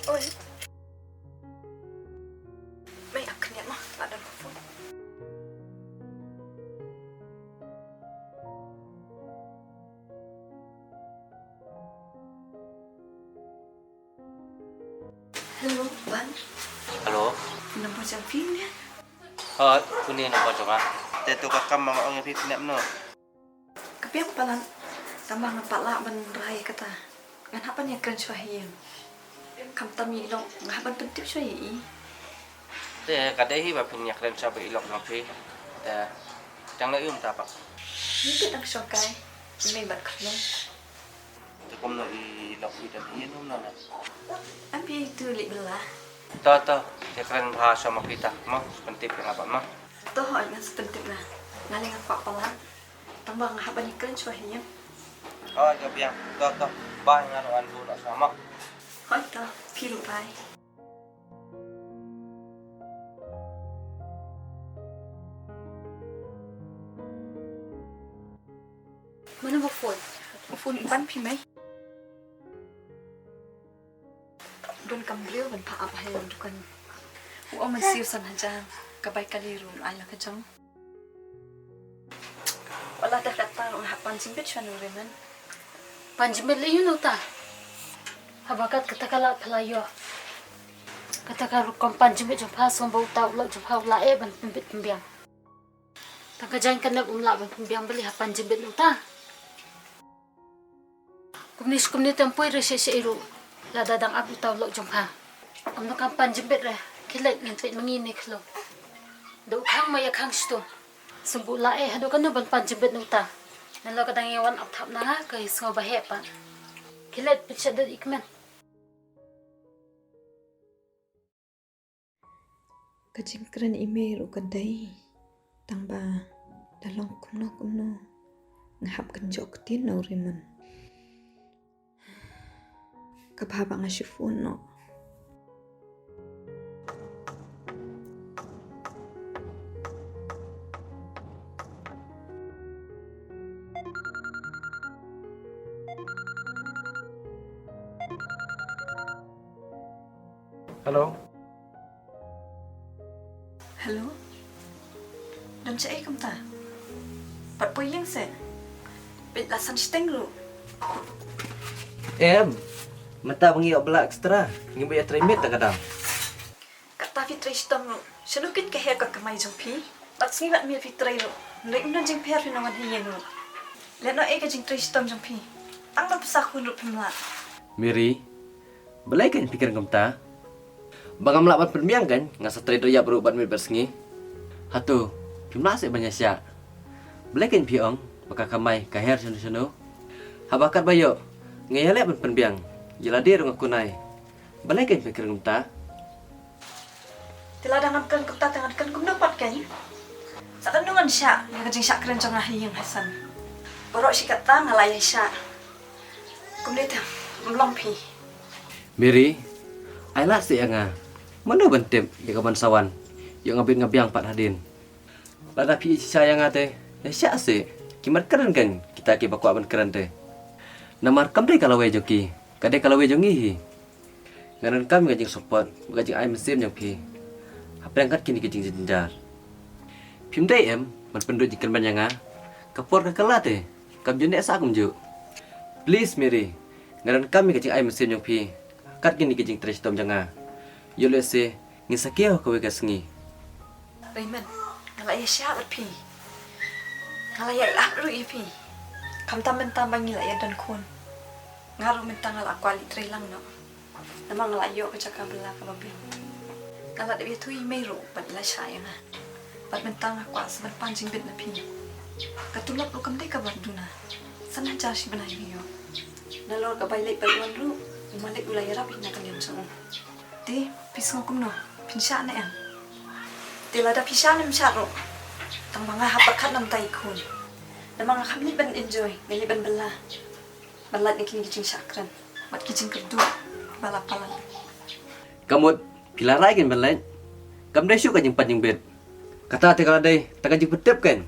Oi. Mei, ap khyndiat ma, la don ka phone. Hello, Ban. Hello. Number jong phi ne? Ha, une number jong nga. Te to ka kam ma nga ong ïa phi, phi nep noh? Ka biang palat, tang ba nga pat lah ban rai kata. Ngan hap ban ïakren shuwa ha ïing. Khamtam ïa i lok, nga hap ban pyntip shuwa ïa i. Te ka dei hi ba phin ïakren shuwa bad i lok jong phi. Te dang leh aïu mynta pat? Ngi bit dang shongkai. I mei bad khlong. Te kumno i lok i don hi, kumno na? Am phi tu leit bylla. To, to, te kren bha sha ma phi ta, mo, pyntip ïa nga pat mo. To, hooid, ngan sa pyntip na. Nga lei nga kwah palat. Tang ba nga hap ban ïakren shuwa ha ïing. Hooid, ka biang. To, to, bye, nga ruh ngan buh noh sha mo. Hooid, to, phi ruh bye. Mano ba phone? Ba phone i Ban phi mei. Don kam briew ban phah ap ha ïing dukan. U ong mynsiem san hajar. Ka bai kali ruh ai la ka jong. Wat la dei kata ruh nga hap pan jingbit shuwa na u Raymond. Pan jingbit lei ïa uno uta. Haba kat kata ka lad pha la ïoh. Kata ka rukom pan jingbit jong pha, sngewbha uta u lok jong pha u la eh ban pynbit pynbiang. Tang ka jaiñ ka nep um lah ban pynbiang, balei hap pan jingbit na uta. Kumne shi kumne te ym poi re shisha ruh. Lada dang ap uta u lok jong pha. Kumno kam pan jingbit re. Khie leit, ngin peit ma ngi ne khlo. Da u khang ma ïa khang shito. Sngewbha u la eh haduh kano ban pan jingbit na uta. Nalor ka dang ïa wan ap thap na nga, ka sngew ba heh pat. Khie leit, pynshah dei i kmen. Ka jingkren i mei ruh ka dei, tang ba da long kumno kumno nga hap kynjoh ktien na u Raymond. Ka bha ba nga shu phone noh. Hello. Hello. Don shaei kumta? Pat poi ïing seh. Peit la san shiteng ruh. Em. Mynta ba ngi ïoh bylla extra, ngi ba ïa trei miet ta ka dang. Kata phi trei shitom ruh. Shano kin ka her ka kamai jong phi? Bad sngi bad miet phi trei ruh. Hynrei ym don jingpher phi nang wan hi ïing ruh. Lehnoh ei ka jingtrei shitom jong phi. Tang ban pynsa khun ruh phim lah. Mary, balei kan phi kren kumta? Ba ngam lah ban pynbiang kan, nga sa trei da ïap ruh bad miet bad sngi. Hato, phim lah seh ban ïa shah. Balei kan phi ong, ba ka kamai, ka her shano shano. Haba katba ïoh, nga ïaleh ban pynbiang. Ïa lade ruh nga kunai. Balei kan phi kren kumta? Te lada ngan kren kumta te ngan kren kumno pat kein? Sa katno ngan shah ïa ka jingshah kren jong nga ha ïing ha sem. Baroh shi katta nga la ïa shah. Kumne te ym long phi. Mary, ai lad seh ïa nga. Mano ban tip ïa ka ban sa wan. Ïoh nga bit nga biang pat hadien. Lada phi ïa shisha ïa nga te, ïa shah seh. Ki mat kren kein kita kiba kwah ban kren te. Namar kam dei ka lawei jong ki, ka dei ka lawei jong ngi hi. Nga donkam ïa ka jingsupport bad ka jingai mynsiem jong phi hapdeng kat kine ki jingjynjar. Phim dei em ban pynduh jingkyrmen ïa nga? Ka por ka kylla te, kam ju neh sah kumjuh. Please Mary, nga donkam ïa ka jingai mynsiem jong phi kat kine ki jingtrei shitom jong nga. Ïoh lehse ngin sa kiew ha kawei ka sngi. Raymond, nga la ïa shah bad phi. Nga la ïa ïap ruh ïa phi. Khamtam mynta ba ngi la ïa don khun, nga ruh mynta nga la kwah leit trei lang noh. Namar nga la ïoh ka jaka bylla kaba biang. Nga la dep ïathuh ïa i mei ruh bad i la shah ïa nga. Bad mynta nga kwah sa ban pan jingbit na phi. Ka tulop ruh kam dei kaba duna. San hajar shi bnai ngi ïoh. Nalor ka bai leit bai wan ruh, u malik u la ïarap ïa nga na ka liang jong u. Te phi sngew kumno? Phin shah ne em? Te lada phi shah ne em shah ruh, tang ba nga hap pyrkhat na ka bynta i khun. Namar nga kham leit ban enjoy, nga leit ban bylla, ban lait na kine ki jingshah kren bad ki jingkyrduh ba la palat. Ka mut phi la rai kein ban leit? Kam dei shuh ka jingpan jingbit. Kata te ka la dei tang ka jingpyntip kein.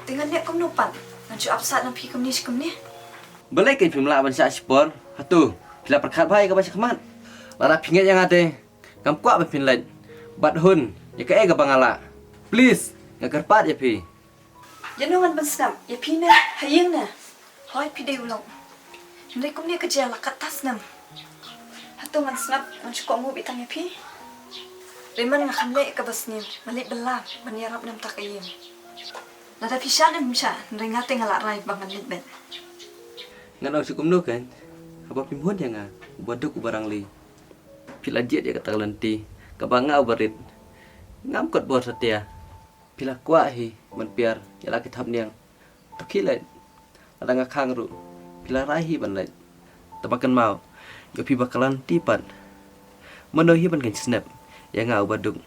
Te ngan leh kumno pat? Ngan shu ap sah na phi kumne shi kumne? Balei kein phim lah ban shah shipor? Hato phi la pyrkhat bha ïa kaba shakhmat? Lada phi ngeit ïa nga te, ngam kwah ba phin leit. Bad hun ïa kaei kaba nga lah. Please, nga kyrpad ïa phi. Ïano ngan pynsngap ïa phi ne ha ïing ne? Hooid, phi dei u lok. Hynrei kumne ka jia la katto snem. Hato ngan sngap, ngan shu kohnguh beit tang ïa phi? Raymond, nga kham leh ïa kaba sniew, nga leit bylla ban ïarap na ka bynta ka ïing. Lada phi shah ne em shah, hynrei nga te nga la rai ba ngan leit beit. Ngan ong shuh kumno kein, haba phim hun ïa nga, uba duk uba rangli. Phi la jied ïa kata ka lynti kaba nga uba rit. Ngam kot bor satia. Phi la kwah hi ban pynïar ïa la ki thapniang. To khie leit. Lada nga khang ruh, phi la rai hi ban leit. Tangba kynmaw, ïa phi ba ka lynti pat. Mano hi ban khein snep ïa nga uba duk?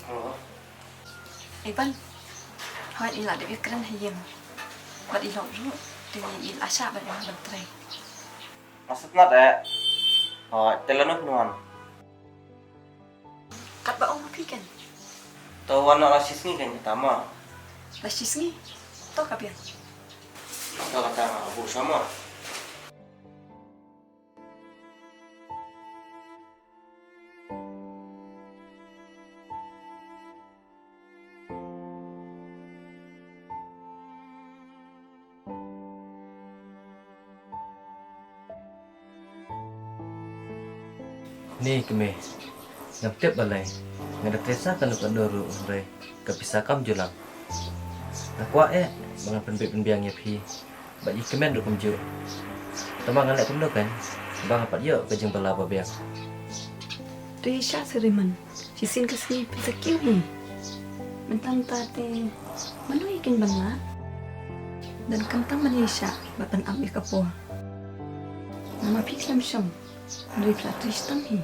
Hello. Iban. Hooid, i la dep ïakren ha ïing. Bad i lok ruh, te i la shah bad i ban trei. Nga sngewtynnat eh. Hooid, te lano phin wan? Katba ong ma phi kein. To wan noh la shisngi kein kata ma. La shisngi? To ka biang. To kata nga buh sha ma. Ni kmie, ngam tip balei nga da trei sa kano kano ruh hynrei ka pisa kam ju lam. Nga kwah eh ba ngan pynbeit pynbiang ïa phi bad ïa i kmen ruh kumjuh. Tangba ngan leh kumno kein ba nga pat ïoh ka jingbylla ba biang. To ïa shah seh Raymond. Shisien ka sngi phin sa kiew hi. Mynta mynta te mano ïa khein ban lah? Don khamtam ban ïa shah bad ban ap ïa ka por. Namar phi khlem shong, hynrei phi la trei shitom hi.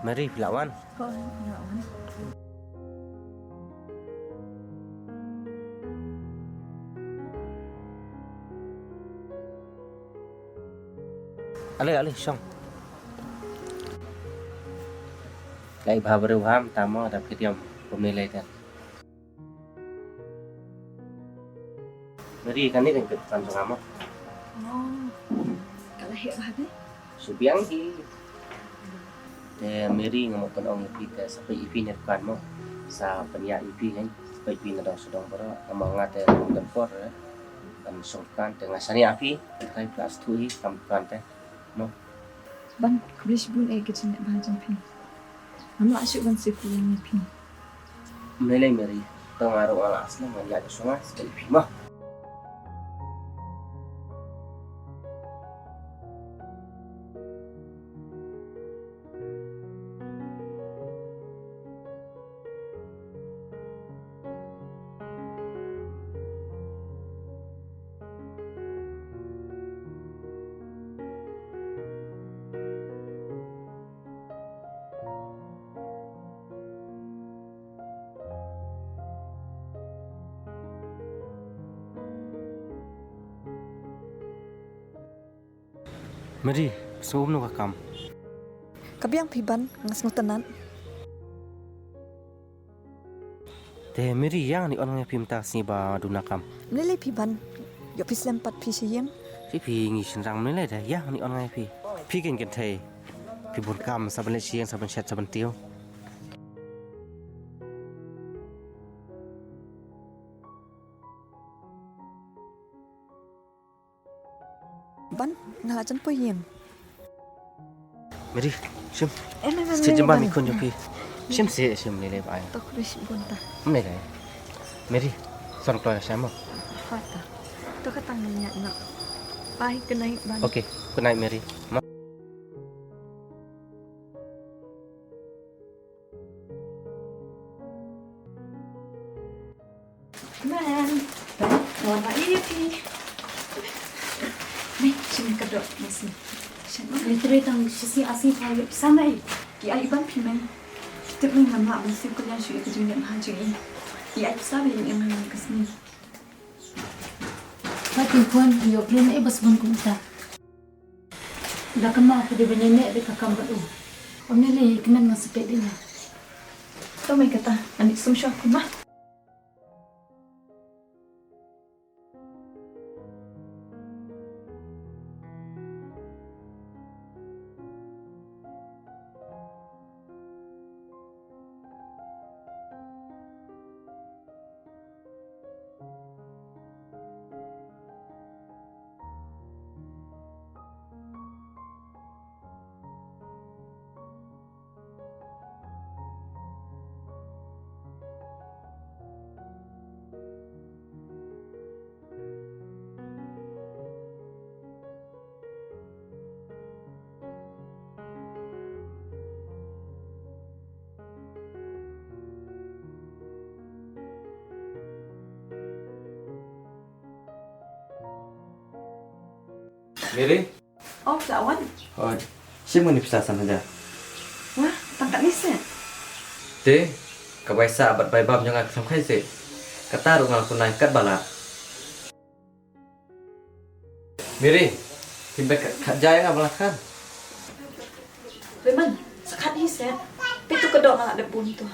Mary, phi lah wan? Hooid, nga wan. Ale, ale, shong. Lai bha briew ham tamo da phi diam bym ne lai dan. Mary, kane ka dei ka dukan jong nga mo. Oh, ka la heh bha de. Shu biang hi. Te Mary, nga mut ban ong ïa phi te sa peit ïa phi na dukan mo. Sa pynïaid ïa phi, sa peit ïa phi na dong sha dong baroh. Namar nga te ngam don por, eh, ban shong dukan, te nga shaniah ïa phi. Te phi la sngewthuh hi kam dukan te mo. Ban, khublei shibun eh ka jingïaid bha jong phi. Ngam lah shuh ban sngewthuh ïa phi. Ym lei lei Mary, to nga ruh nga la sngewthuh, nga ïaid shuwa nga sa peit ïa phi mo. Mary, sngewbha ka kam. Ka biang phi Ban, nga sngewtynnat. Te Mary, ïa ngan ïa ong ïa phi mynta ka sngi ba duna kam. Ym lei lei phi Ban, ïoh phi slem pat phi sha ïing. Phi phi ngi shynrang, ym lei lei de, ïa ngan ïa ong ïa phi. Phi keiñ kynthei. Phi bun kam, sa ban leit sha ïing, sa ban shet, sa ban tiew. Ban, nga la jan poi ïing. Mary, shim. Em, em, em, shet em, jemba em. Mi khun jong phi. Shim seh, shim lei lei ba ai. To khublei shibun ta. Ym lei lei. Mary, san kloi sha mo. Ha ta. To ka tang ïa nga. Bye, good night, Ban. Okay, good night Mary. Ma. Man, wan ba ïa phi. Ni, shin ka dok masih. Shin ma. Ni tre tang sisi asi pa yu sana i. Ki ai ban phi man. Kita ni nama ban sip kalian shu ikut jingin ha jingin. I ai sa ba yang yang kasni. Ba tin pun yo klen e bas bun kumta. Da kama ka dei ba nene dei ka kam bad u. Ym ne lei kmen ngan sa peit ïa. To mai kata, ani sum shwa kuma. Mary? Oh, la wan. Oh, shim ngan ïa pisa san hajar. Wah, tang katne seh. Te, ka bai sah bad bai bam jong nga ka sngewkhia seh. Kata ruh nga la kunai katba lah. Mary, phin bai khat, khat ja ïa nga ba la khan. Bai man, sa khat hi seh. Peit to ka doh nga la dep bun to.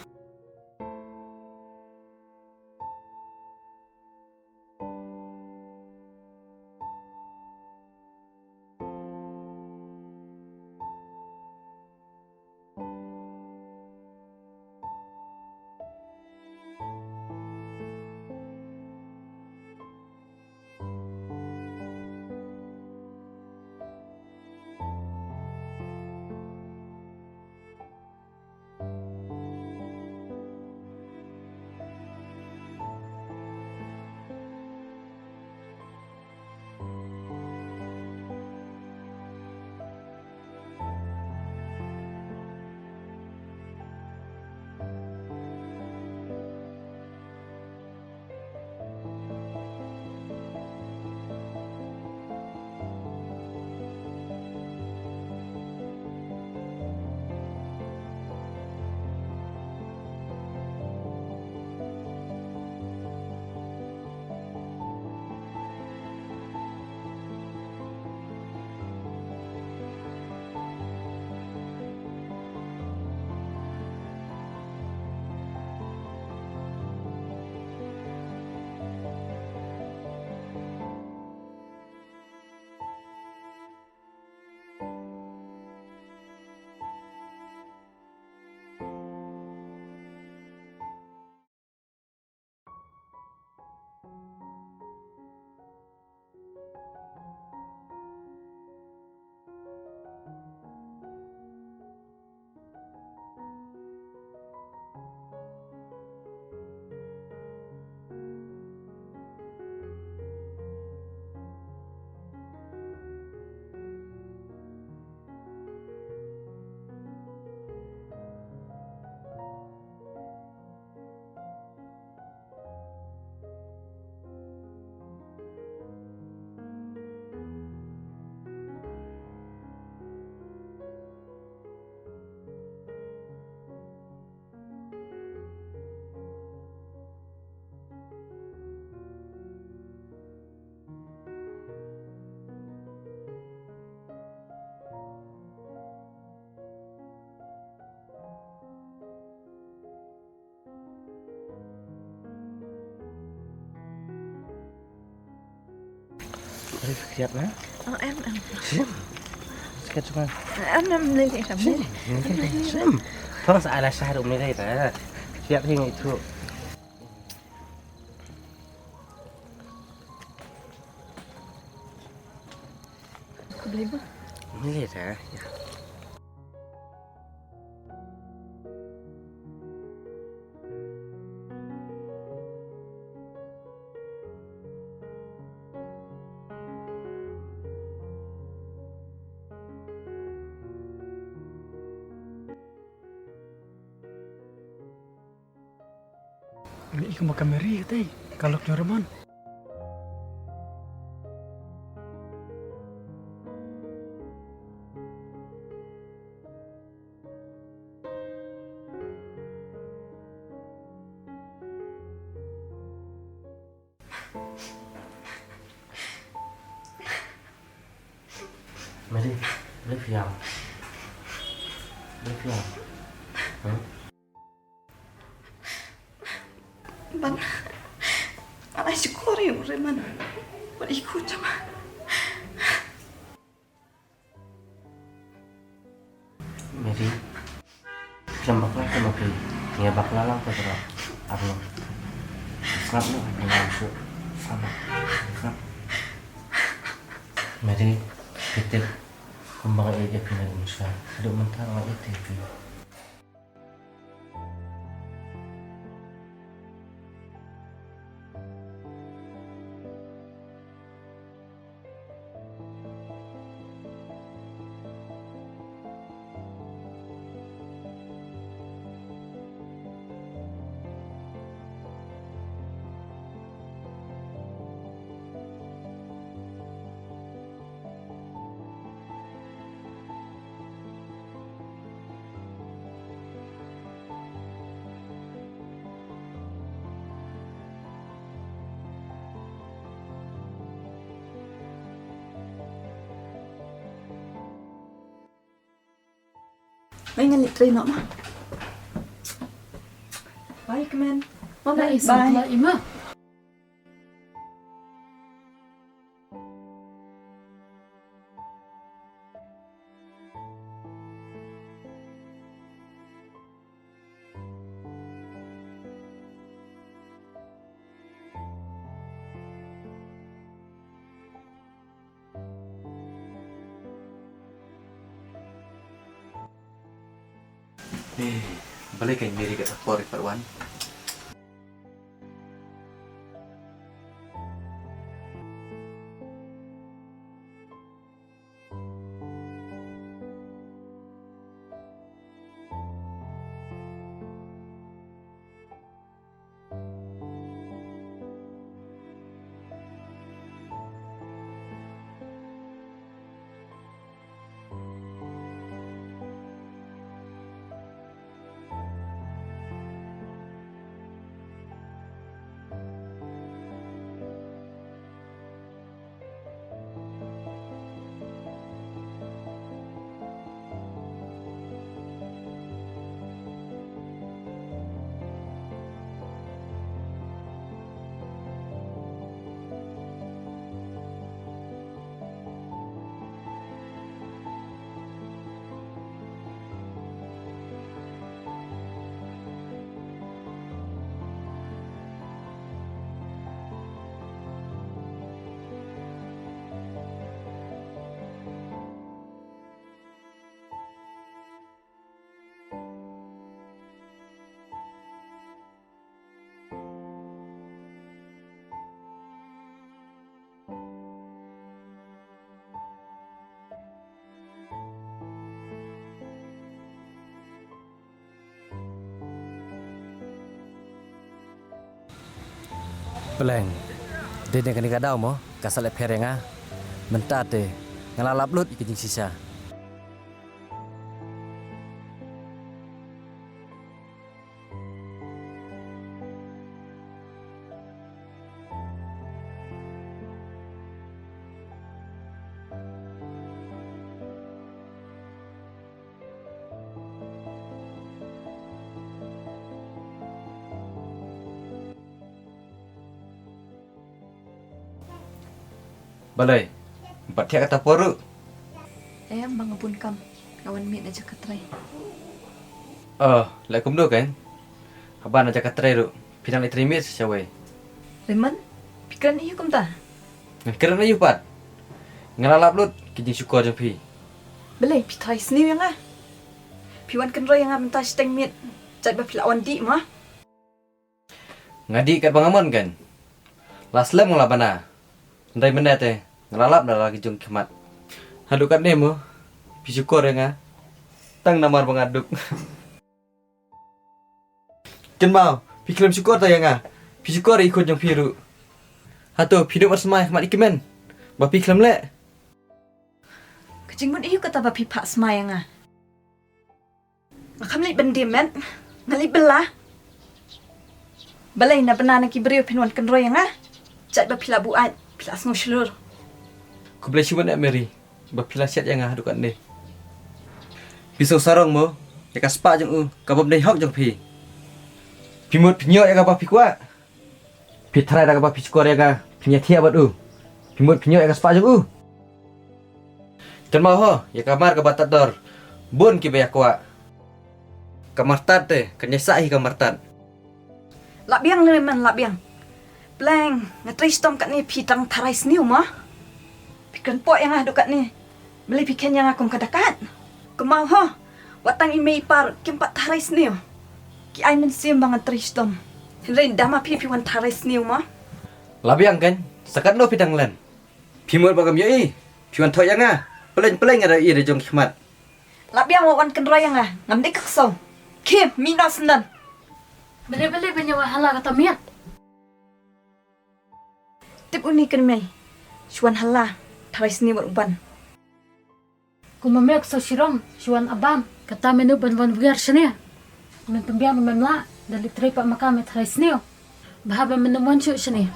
Arif, siap na? Oh, em, em. Siap. Sikat sungan. Em, em, lili, em, lili. Siap. Tolong sa ala syahdu milai ta. Siap, hing itu. Aku beli, Bang. Milai ta. Ya. Ni ika maka Mary katei, ka lok nyo Ramon. Mary, lift yang. Lift yang. Hmm? Ban, ban ai shukor ïa u Raymond. Ban ai shukor jama. Mary, khlem bakla khlem bakla. Ïa bakla lang ka jrah. Arno. Sngap noh, ngam shu. Sngap. Sngap. Mary, phi tip kumba nga ïeit ïa phi na ka mynsiem. Haduh mynta nga ïeit ïa phi. Ngan leit trei noh ma. Bye, Kmen. Bye, bye. Bye, Ima. Eh, balei ka Mary ka ta por i pat wan? Pleng. Dei na kane ka daw mo, ka sa leh pher ïa nga. Mynta te nga la lap lut ïa ka jingshisha. Balei? Bat thiah kata por ruh. Em, ba nga bun kam. Nga wan miet na jaka trei. Oh, leh kumno kan? Haba na jaka trei ruh. Phi nang leit trei miet sa shawei. Lemon, phi kren aïu kumta? Nga kren aïu pat? Nga la lap lut ki jingshukor jong phi. Balei phi tharai sniew ïa nga? Phi wan kynroi ïa nga mynta shiteng miet. Jait ba phi la wan dih ma? Nga dih katba nga mon kan. La slem nga la bana. Hynrei mynne te nga la lap na la ki jong ki khmat. Haduh katne mo phi shukor ïa nga. Tang namar ba nga duk. Kynmaw, phi khlem shukor tang ïa nga. Phi shukor ïa i khun jong phi ruh. Hato phi duk mar smai ha khmat i kmen ba phi khlem leh? Ka jingmut aïu kata ba phi phah smai ïa nga? Nga kham leit ban die met, nga leit bylla. Balei na bynta na ki briew phin wan kynroi ïa nga? Jait ba phi la buaid, phi la sngew shlur. Khublei shibun eh Mary, ba phi la shet ïa nga haduh katne. Phi sngewsarong mo ïa ka spah jong u, ka bym dei hok jong phi. Phi mut phi ñiuh ïa kaba phi kwah. Phi tharai da kaba phi shukor ïa ka, phin ïathiah bad u. Phi mut phi ñiuh ïa ka spah jong u. Kynmaw ho ïa ka mar kaba tad dor. Bun kiba ïa kwah. Ka mar tad te kan ïa sah hi ka mar tad. La biang Lemon, la biang. Pleng, nga trei shitom katne phi tang tharai sniew ma? Phi kren poh ïa nga haduh katne. Balei phi kheiñ ïa nga kum ka dakat? Kynmaw ho, wat tang i mei i pa ruh kim pat tharai sniew. Ki ai mynsiem ba ngan trei shitom. Hynrei da ma phi phi wan tharai sniew ma? La biang kan, sa katno phi dang len? Phi mut ba kam ïohi, phi wan thoh ïa nga. Pleng pleng nga da i da jong ki khmat. La biang wat wan kynroi ïa nga, ngam dei ka ksew. Khie, mih noh syndon. Balei balei ban ïa wan hala kata miet? Tip une kane mei. Shu wan hala, tharai sniew bad u Ban. Kumba me u ksew shirong, shu wan ha bam, kata menu ban wan wiar shane. Men pynbiang ruh mem lah, da leit trei pat ma ka me tharai sniew. Bha ba men ym wan shuh shane.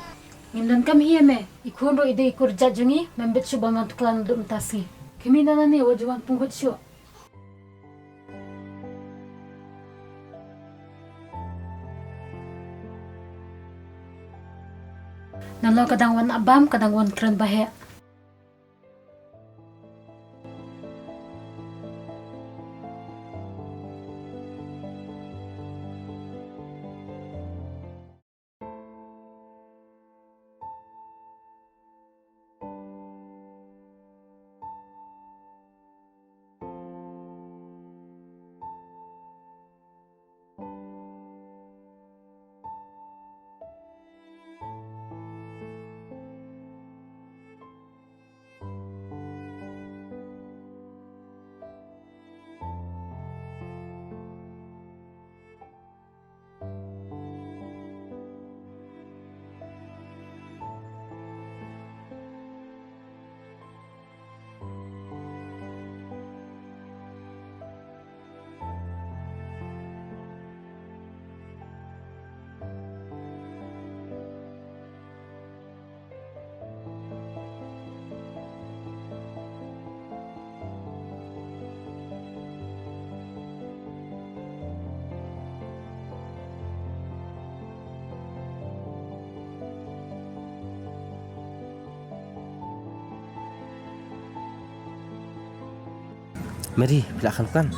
Ngim donkam ïa me, i khun ruh i dei i kur jait jong ngi, mem bit shuh ban wan tuklar naduh mynta sngi. Khmih na nane wat ju wan pyngut shuh. Nalor ka dang wan ha bam, ka dang wan kren ba heh. Mary, phi lah khang dukan?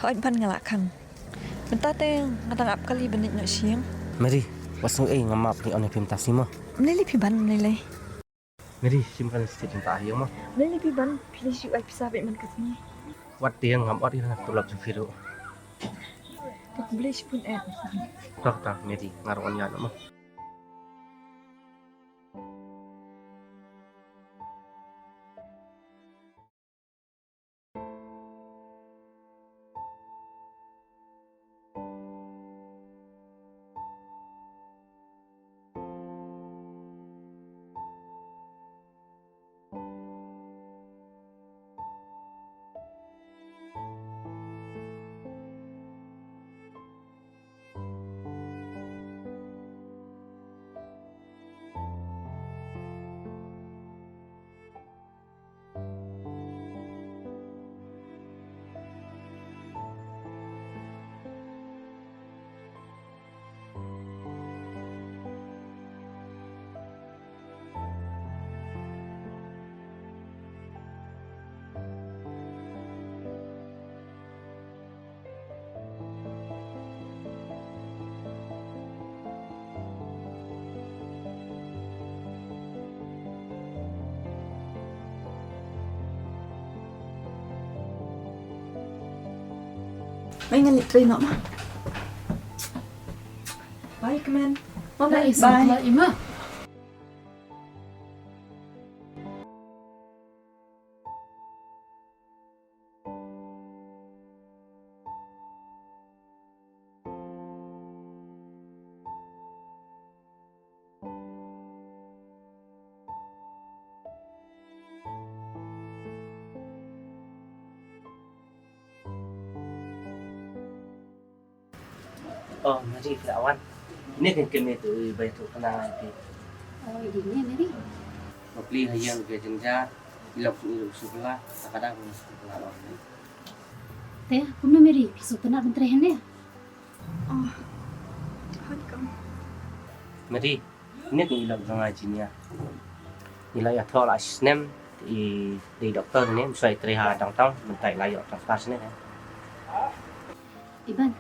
Hooid Ban, nga lah khang. Mynta te nga dang ap kali ban leit noh sha ïing. Mary, wat sngew ei, nga map leit on ïa phi mynta sngi mo. Ym lei lei phi Ban, ym lei lei. Mary, shim ka lipstick mynta ha ïing mo. Ym lei lei phi Ban, phi lei shu ai pisa bad man ka sngi. Wat tieng, ngam ot ïa ka tulop jong phi ruh. Khublei shibun eh. Tok ta Mary, nga ruh ngan ïaid mo. Mai ngan leit trei noh ma. Bye, Kmen. Bye, bye. Bye. Bye, Ima. Oh, Mary, phi la wan. Ine kan kynmaw tu i bai tu kena ti. Oh, i dei ne, Mary? Bapli ha ïing ka jynjar, i lok i lok sukla, ta ka dang sukla lok. Te, kumno Mary, phi sngewtynnat ban trei hangne? Oh, hoi kam. Mary, ine kan i lok jong nga Jinia. I la ïathoh la snem, i dei doktor ne, mynshwa i trei ha downtown, mynta i la ïoh transfer sne. Iban,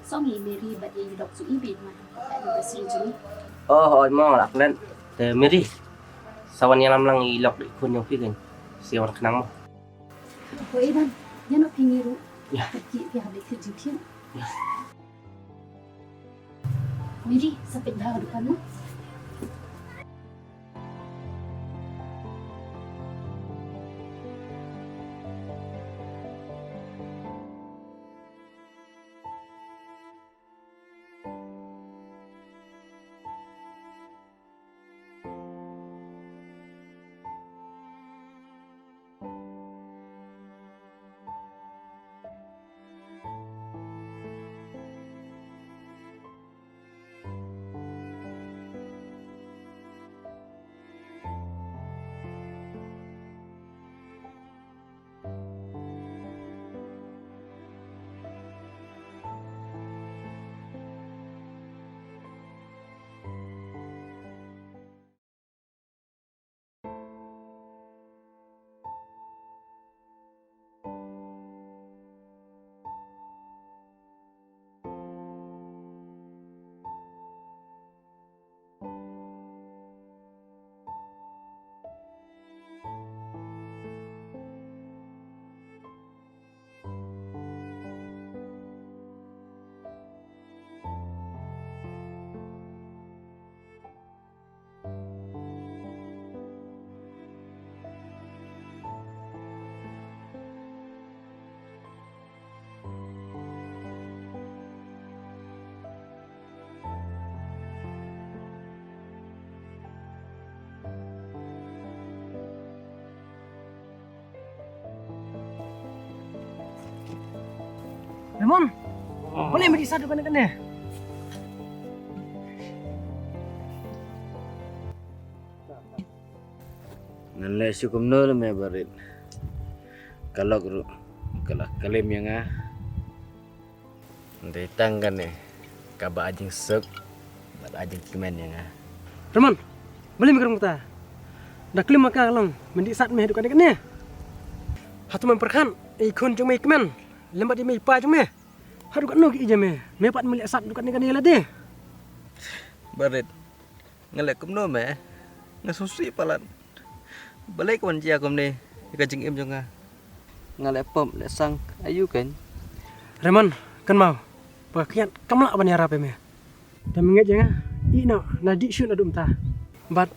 song i Mary bad i lok su i bit ma. Anniversary jong i. Oh, oh, mo la klet. Te Mary, sa wan ïalam lang i lok i khun jong phi kan. Sa wan khnang mo. Ko Iban, ïa no phi ngi ruh. Ïa. Ki phi hap dei khit jingkhit. Ïa. Mary, sa peit bha ka dukan mo. Raymond, balei me dih sat duk kane kane? Ngan leh shuh kumno leh me barit. Ka lok ruh ka la klim ïa nga. Dei tang kane kaba ai jingsuk bad ai jingkmen ïa nga. Raymond, balei me kren kumta? Da klim ma ka long me dih sat me haduh katne katne. Hato mem pyrkhat ïa i khun jong me i kmen lem bad ïa me i pa jong me? Haduh katno ki ïeit ïa me, me pat me leh sat haduh katne katne ïa lade? Barit, nga leh kumno me? Nga sngewsih palat. Balei ka wan jia kumne ïa ka jingim jong nga? Nga leh pop leh sang aiu keiñ? Raymond, kynmaw ba ka kiad kam lah ban ïarap ïa me. Te me ngeit ïa nga, ïeh noh, na dih shuh naduh mynta bad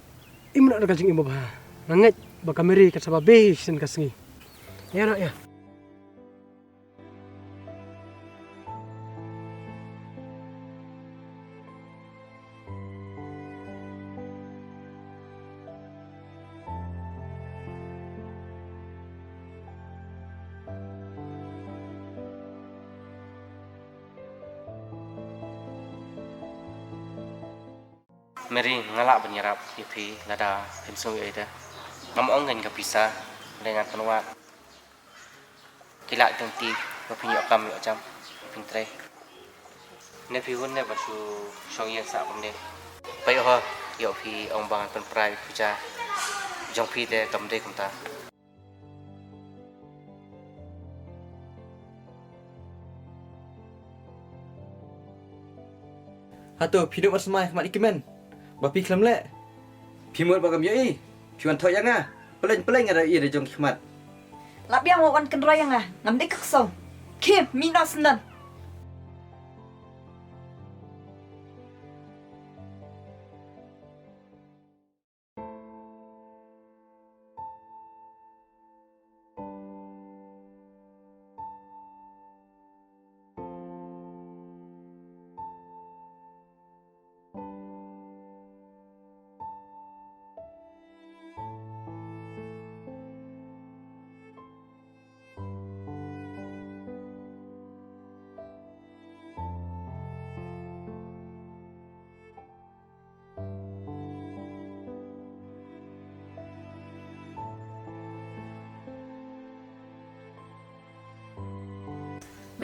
im noh da ka jingim babha. Nga ngeit ba ka Mary kan sa babe shisien ka sngi. Ïa noh ïa. Mary, nga lah ban ïarap ïa phi lada phim sngew ïohi te. Ngam ong kein ka pisa, lei ngan pynwad. Ki lah tang ti ba phin ïoh kam ïoh jam, ba phin trei. Ne phi hun ne ba shu shong ïing sah kumne. Peit ho, ïoh phi ong ba ngan pynpra ïa ka puja jong phi te kam dei kumta. Hato phi duh ban smai ha khmat i kmen ba phi khlem leh? Phi mut ba kam ïohi, phi wan thoh ïa nga. Pleng pleng nga da ïa da jong ki khmat. La biang wat wan kynroi ïa nga, ngam dei ka ksong. Khie, mih noh shen.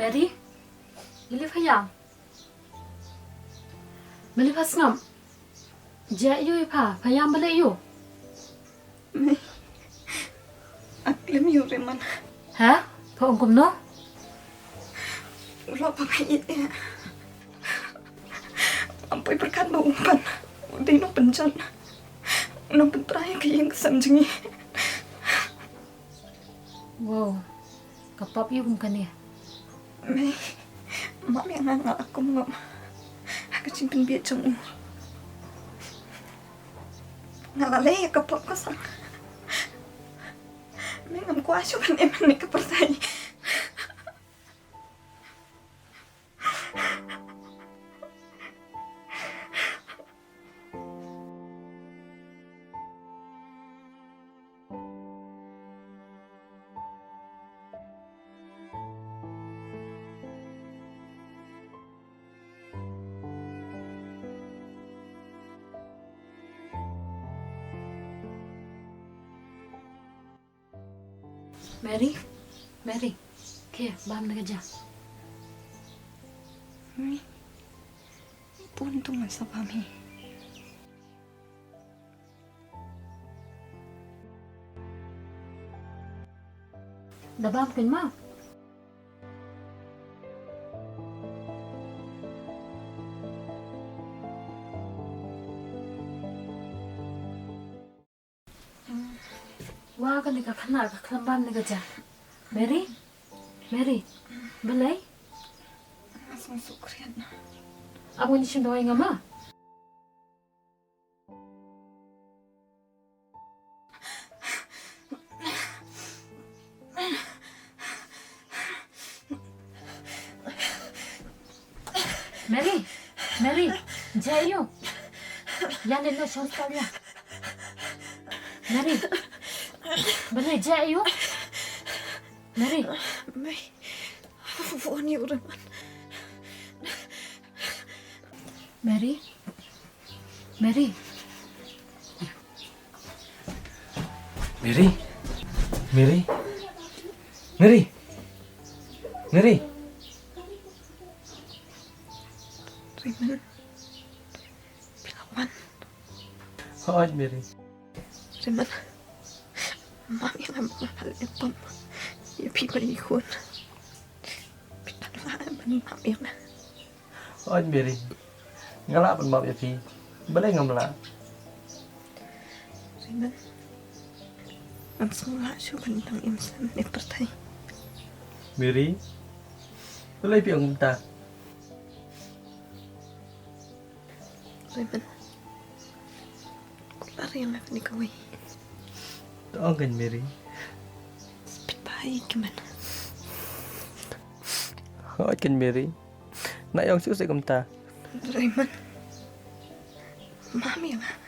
Mary, balei pha ïam? Balei pha sngap? Jia ïa u ïa pha, pha ïam balei ïa u? Mei, nga khlem ïa u Raymond. Ha? Pha ong kumno? U lok ba nga ïeit ïa u. Ngam poi pyrkhat ba u pan u dei u nongpynjot, u nongpynpra ïa ka ïing ka sem jong ngi. Wow, ka pap ïa u kum kane. Mei, map ïa nga, nga la kum ngop ha ka jingpynbieit jong u. Nga la leh ïa ka pop ka sang. Mei, ngam kwah shuh ban im ha kane ka pyrthei. Mary, Mary, khie bam na ka ja. Mei, bun tu ngan sa bam hi. Da bam kein ma. Wa kane ka khynnah ka khlem bam ne ka ja. Mary, Mary, balei? Nga sngewsuk khriat. Ap ngan shim dawai nga ma. Mary, Mary, jia ïa u. Ïa leit noh sha hospital ïa. Mary, balei, jia ïa u. Mary. Mei, phone ïa u Raymond. Mary. Mary. Mary. Mary. Mary. Mary. Raymond. Phi la wan. Hooid, Mary. Raymond. Map ïa nga ba nga la leh pop ïa phi bad ïa i khun. Phi pat lah ban map ïa nga. Hooid Mary, nga lah ban map ïa phi. Balei ngam lah? Raymond, ngam sngewlah shuh ban dang im slem ne pyrthei. Mary, balei phi ong kumta? Raymond, kular ïa nga kane kawei. To ong kein Mary. Spit bha ïa i Kmen. Hooid kein Mary. Nga ong shuh shuh kumta. Raymond, map ïa nga.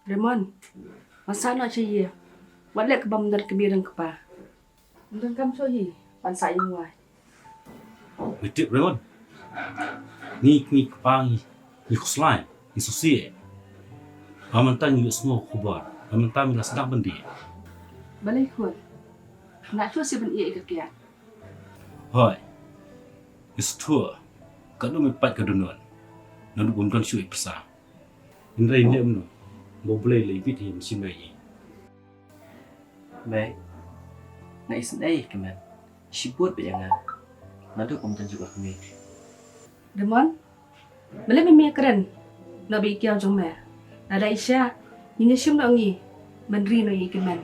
Raymond, wan sah noh sha ïing. Wat leh kaba mynder kmie ryngkpa. Ym donkam shuh hi ban sah ïing wai. Me tip Raymond, ngi kmie kpa ngi, ngi khuslai, ngi sngewsih. Ba mynta ngi ïohsngew khubor, ba mynta me la sdang ban dih. Balei khun? Nga shu sih ban ïeh ïa ka kiad. Hooid. Ngi sngewthuh. Katno me pait ka dohnud. Naduh bym don shuh i pisa. Hynrei ne em no, ba U Blei u la ïa bit hi mynsiem ïa ngi. Mei, nga isynei ïa ka Kmen. Shibun bad ïa nga. Naduh bym don shuh ka kmie. Raymond, Balei me ïakren noh bad i kiaw jong me? Lada i shah, ngin ïashim noh ngi ban ri noh ïa i kmen.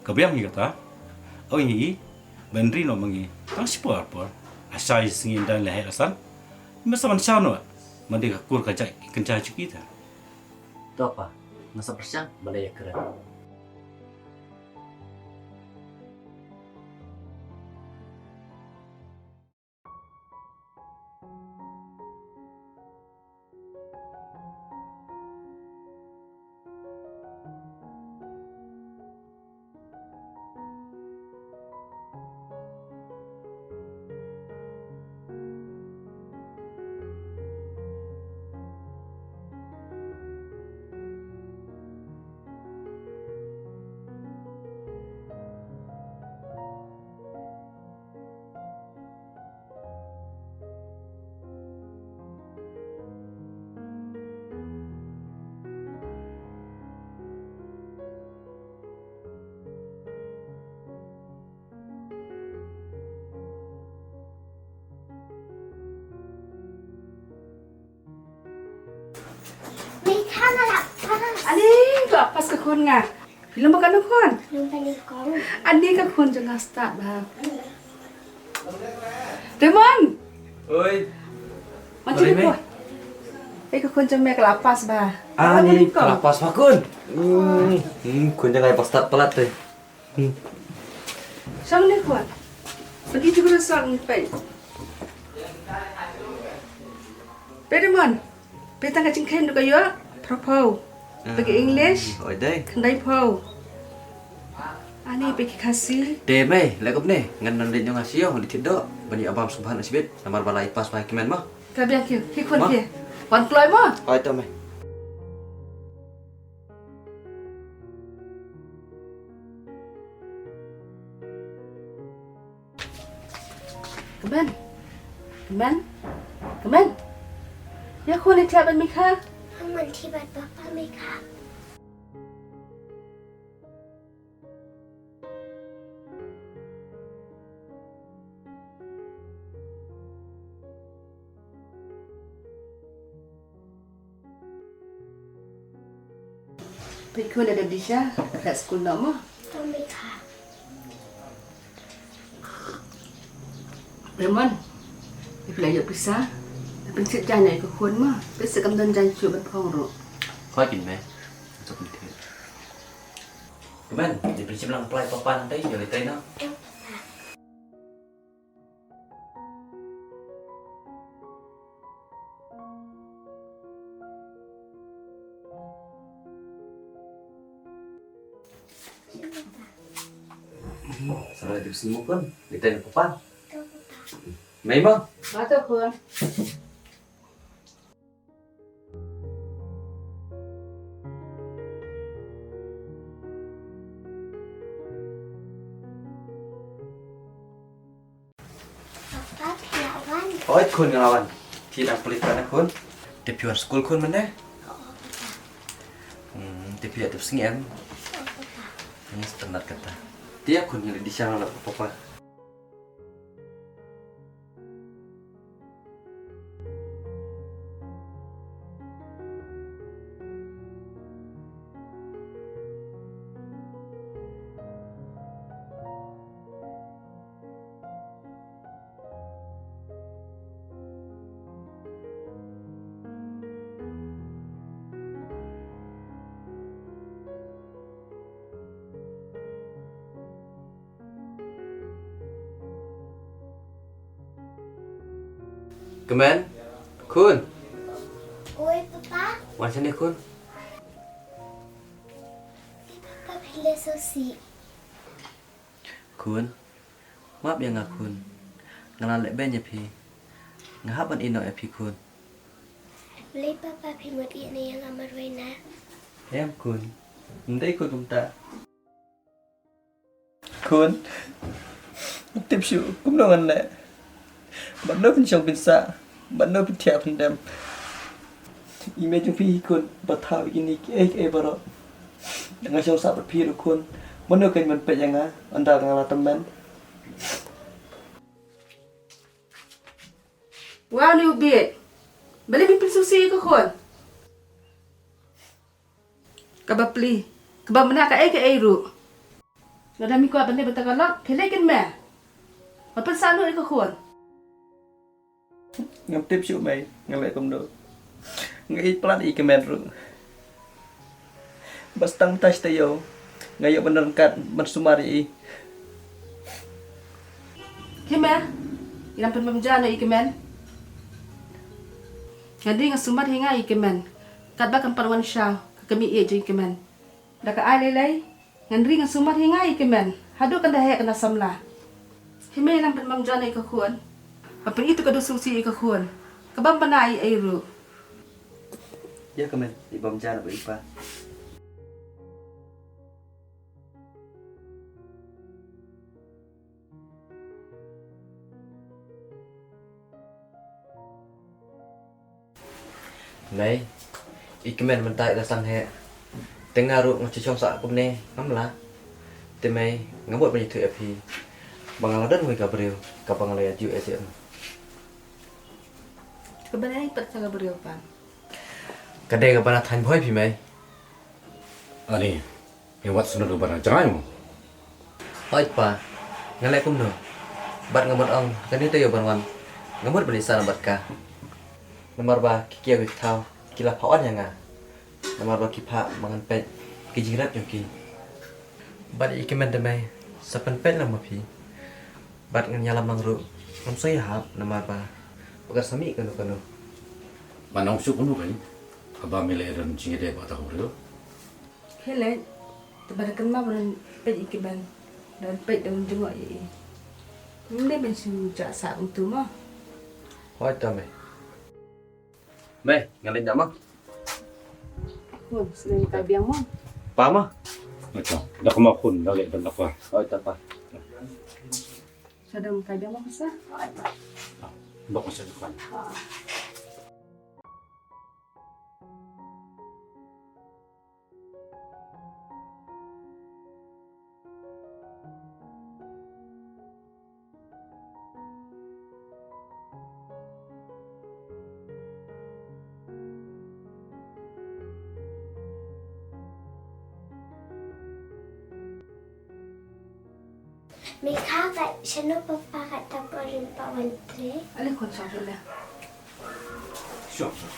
Ka biang hi kata. Ong ïa i ban ri noh ma ngi tang shipor por. Lashai sngi ynda la heh la san, me sa ban shah noh. Ma dei ka kur ka jait kynja jong kita. To pa, nga sa pyrshang ban ïakren. Ani, ka la pass ka khun nga. Phi lum ba katno khun? Lum ba nyngkong. Ani ka khun jong nga stad bha. Raymond. Oi. Mano ka khun? Ei, ka khun jong me ka la pass bha. Ani ka la pass bha khun. Hmm, hmm, khun jong nga ba stad palat te. Hmm. Shong ne khun. Peit ki jingkyrkhu shong peit. Peit Raymond. Peit tang ka jingkheiñ ruh ka ïoh, phraphew. Peit ka English, oi dei, khyndaiphew. Ani peit ki Khasi. Te mei, leh kumne, ngan nang leit ñiong ha sha ïew, ngan leit thied doh ban ïoh album sngewbha na shibit, namar ba la ïa pass bha ïa ki kmen mo. Ka biang ki, ki khun ki. Wan kloi mo. Oi to mei. Kmen. Kmen. Kmen. Ïa khun, ïa thiah bad Mika. Ïa khun, ïa thiah bad papa Mika. Peit khun, da dep dih sha, da khleh skul noh mo. Raymond, ïa phi la ïoh pisa, pynshit jaiñ ïa ka khun mo. Pisa kam don jaiñ shuh ban phong ruh. Khoi kin me. Suk ni thied. Kmen, ïa pynshim lang apply papa nang tai, ïa lei tai noh. Sa la dep sngew kon, kita ni papa. Mai ma. Mata kon. Papa, phi la wan? Oi khun, nga la wan. Phi dang plie pat ne khun? Te phi wan skul khun mynne? Hmm, te phi ïa tip sngi em? Ni standard kata. Te ïa khun, ngi la dih sha la papa. Kmen, khun. Oi papa. Wan shane khun. Papa, phi leh sngewsih. Khun, map ïa nga khun. Nga la leh beiñ ïa phi. Nga hap ban ïehnoh ïa phi khun. Balei papa phi mut ïehnoh ïa nga marwei na? Em khun. Ym dei khun kumta. Khun, tip shuh kumno ngan leh. Bad no phin shong phin sah, bad no phin thiah phin dem. I mei jong phi hi khun, ba thaw ïa kine kiei kiei baroh. Nga shong sah bad phi ruh khun. Mano kein ban peit ïa nga, ynda nga la tymmen. Wow, ni u bieit. Balei me pynsngewsih ïa ka khun? Kaba pli, kaba mnah kaei kaei ruh. Lada me kwah ban leh bad kata ka lok, khie leh kin me. Wat pynsah noh ïa ka khun. Ngam tip shuh mei, nga leh kumno. Nga ïeit palat ïa i Kmen ruh. Bad tang mynta shi taïew nga ïoh ban ryngkat ban sumar ïa i. Hi me, ngan pynbam ja noh ïa i Kmen. Ngan ri ngan sumar hi nga ïa i Kmen. Katba kan pan wan sha ka kmie ïeit jong i Kmen. Da ka ai lei lei, ngan ri ngan sumar hi nga ïa i Kmen. Haduh kan da heh kan da samla. Hi me, ngan pynbam ja noh ïa ka khun. Ba pyn-i tu ka dusuk si ïa ka khun. Ka bam bana ïa i ruh. Ïa Kmen, i bam ja noh ba i pa. Mei, i Kmen mynta i la sdang heh. Te nga ruh nga shu shong sah kumne, ngam lah. Te mei, nga mut ban ïathuh ïa phi ba nga la don wei ka briew kaba nga la ïa ju ïa jem. Kaba dei pat ka briew pa. Ka dei kaba na thaiñ Bhoi phi mei. Ani, ïa wat sngewthuh ba dang jngai mo. Hooid pa, nga leh kumno? Bad nga mut ong kane te ïa ban wan, nga mut ban ïasam bad ka. Namar ba ki kiaw ki thaw ki la phah wan ïa nga. Namar ba ki phah ba ngan peit ki jingrep jong ki. Bad i Kmen te mei, sa pynpeit lang ma phi. Bad ngan ïalam lang ruh, ngam sngewhap namar ba ba ka sa mih kano kano. Ban ong shuh kumno kan? Haba me leh don jingïadei bad uta u briew. He leh, te ba da kynmaw ba don peit i Kmen, don peit don jngoh ïa i. Ym dei ban shu jah sah kumtu mo. Hooid ta mei. Mei, nga leit da mo. Khun, sdang kai biang mo. Pa mo. Acha, da kynmaw khun, da leit da pa. Hooid ta pa. Sdang kai biang mo sa. Bok sa dukan. Mei ka, ka shano papa ka tap ring pa wan trei. Ale khun shong shuh le. Shong shuh.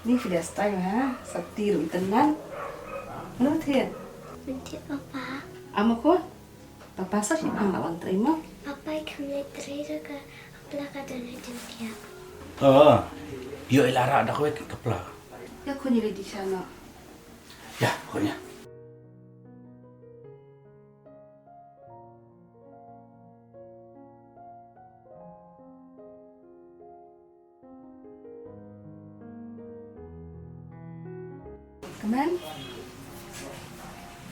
Ni phi da style ha, sa ti ruh i tynnan. Mano thied? Mynta papa. Amo khun. Papa sa shi phang la wan trei mo. Papa i kham leit trei ruh ka pla ka don ha jingthiah. Oh, ïoh i la rah da kawei ka pla. Ïa khun ïa leit di sha noh. Ïa khun ïa. Kmen.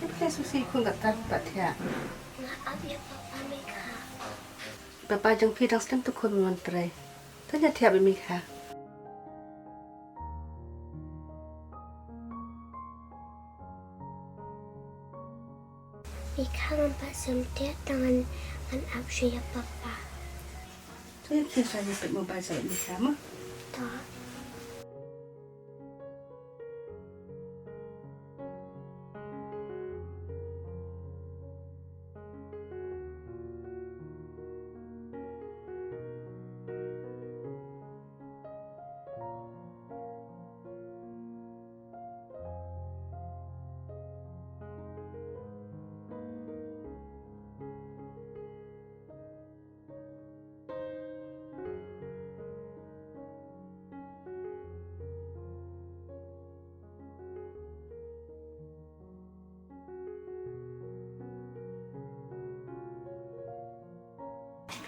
Ïa phi sngewsih khun katta pat thiah. Nga ap ïa papa Mei ka. Papa jong phi dang slem tu khun, wan trei. Tang ïa thiah bad Mei ka. Mei ka, ngam pat sngewthuh tang ngan, ngan ap shuh ïa papa. To ïa khie sha ïa peit mobile sa bad Mei ka mo. To.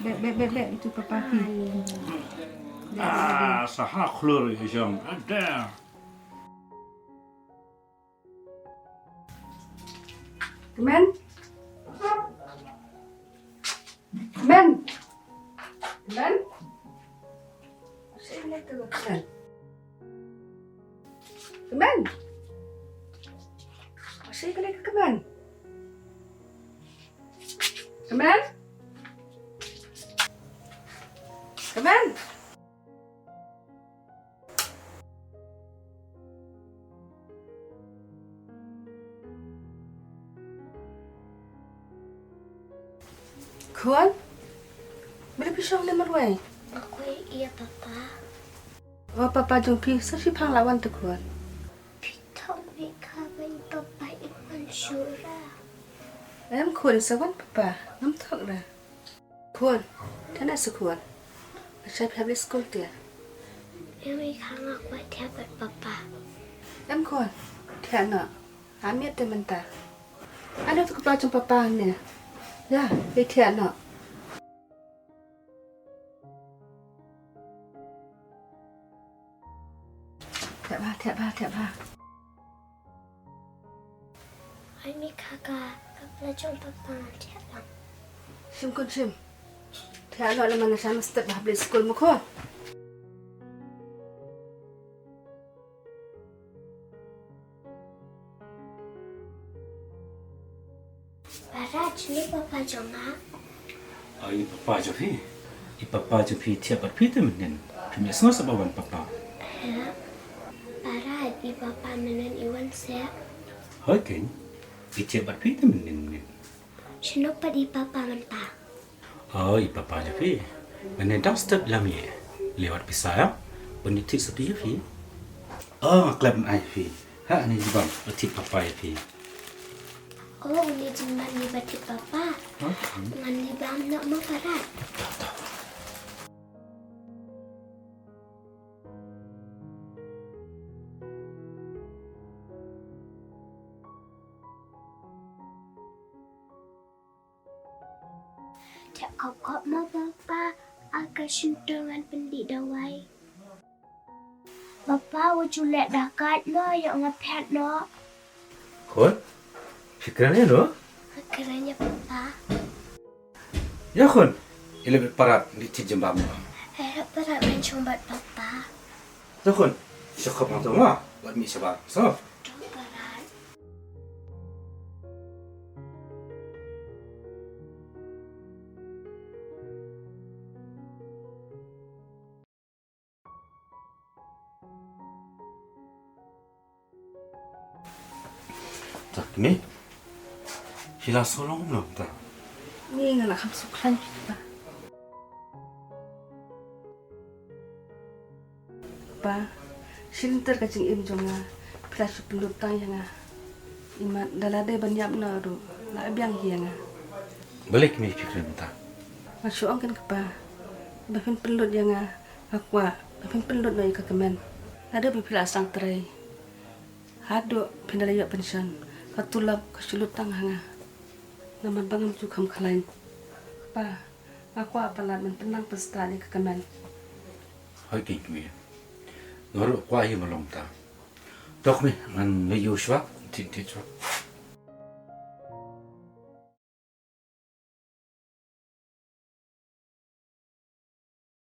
Beh, beh, beh, beh, itu papa phi. Beh, beh, beh. Ah, sa ha khlur ïa jong. Ada. Kmen. Kmen. Kmen. Sini tu Kmen. Kmen. Sini Kmen. Kmen. Kmen. Khun, balei phi shong ne marwei? Nga kwah ïa papa. O papa jong phi, sa shipang la wan te khun. Phi thok mih ka ban papa i man shura. Em khun, sa wan papa, ngam thok ra. Khun, thana sa khun. Nga shai phi hap leit skul te. Em i kha nga kwah thiah bad papa. Em khun, thiah noh. Amit te mynta. Ano tu kpa jong papa ne. Ya, i thiah noh. Thiah ba, thiah ba, thiah ba. Ai mi kaka, ka pla jong papa thiah lang. Shim khun shim. Thiah noh, lama nga shah step ba hap leit skul mo khun. Para, juni papa jong nga. Ai papa jong phi. I papa jong phi thiah bad phi te mynnin. Phim ïohsngew sa ba wan papa. He. Para, i papa mynnin i wan seh. Hoi ken. I thiah bad phi te mynnin mynnin. Shano pat i papa mynta? Oh, i papa jong phi. Mynnin dang step lam ïeh. Leh wat pisa ïa. Pynïaid sa phi ïa phi. Oh, nga klet ai phi. Ha, ani jibam, ba thied papa ïa phi. Oh, uni jingman ni ba thied papa. Ha? Ngan li bam noh mo para. Te kop kop ma papa, aka shyntur ngan pyndih dawai. Papa, u ju leh da kat no, ïoh nga phet no. Khun, phi kren ïa no? Nga kren ïa papa. Ïa khun, i leh bad parat, di chin jembam no. Eh, parat men chong bad papa. Ïa khun, sha khop hangto ma, wat mi shabar. So. To parat. Tak ni. Hi la so long no ta. Ni nga la kham suk khlaiñ ta. Pa, shi lynter ka jingim jong nga, phi la shu pynlut tang ïa nga. Imat da la dei ban ïap noh ruh, la biang hi ïa nga. Balei kmie phi kren mynta? Nga shu ong ken kpa, ba phin pynlut ïa nga, nga kwah ba phin pynlut noh ïa ka kmen. Naduh ba phi la sdang trei haduh phin da la ïoh pension, ka tulop ka shu lut tang ha nga. Namar ba ngam ju kham khlaiñ. Kpa, nga kwah palat men pynlang pynstad ïa ka kmen. Hooid keiñ kmie. Nga ruh kwah ïa nga long ta. Tok me ngan leit ïew shwa, thied thied shwa.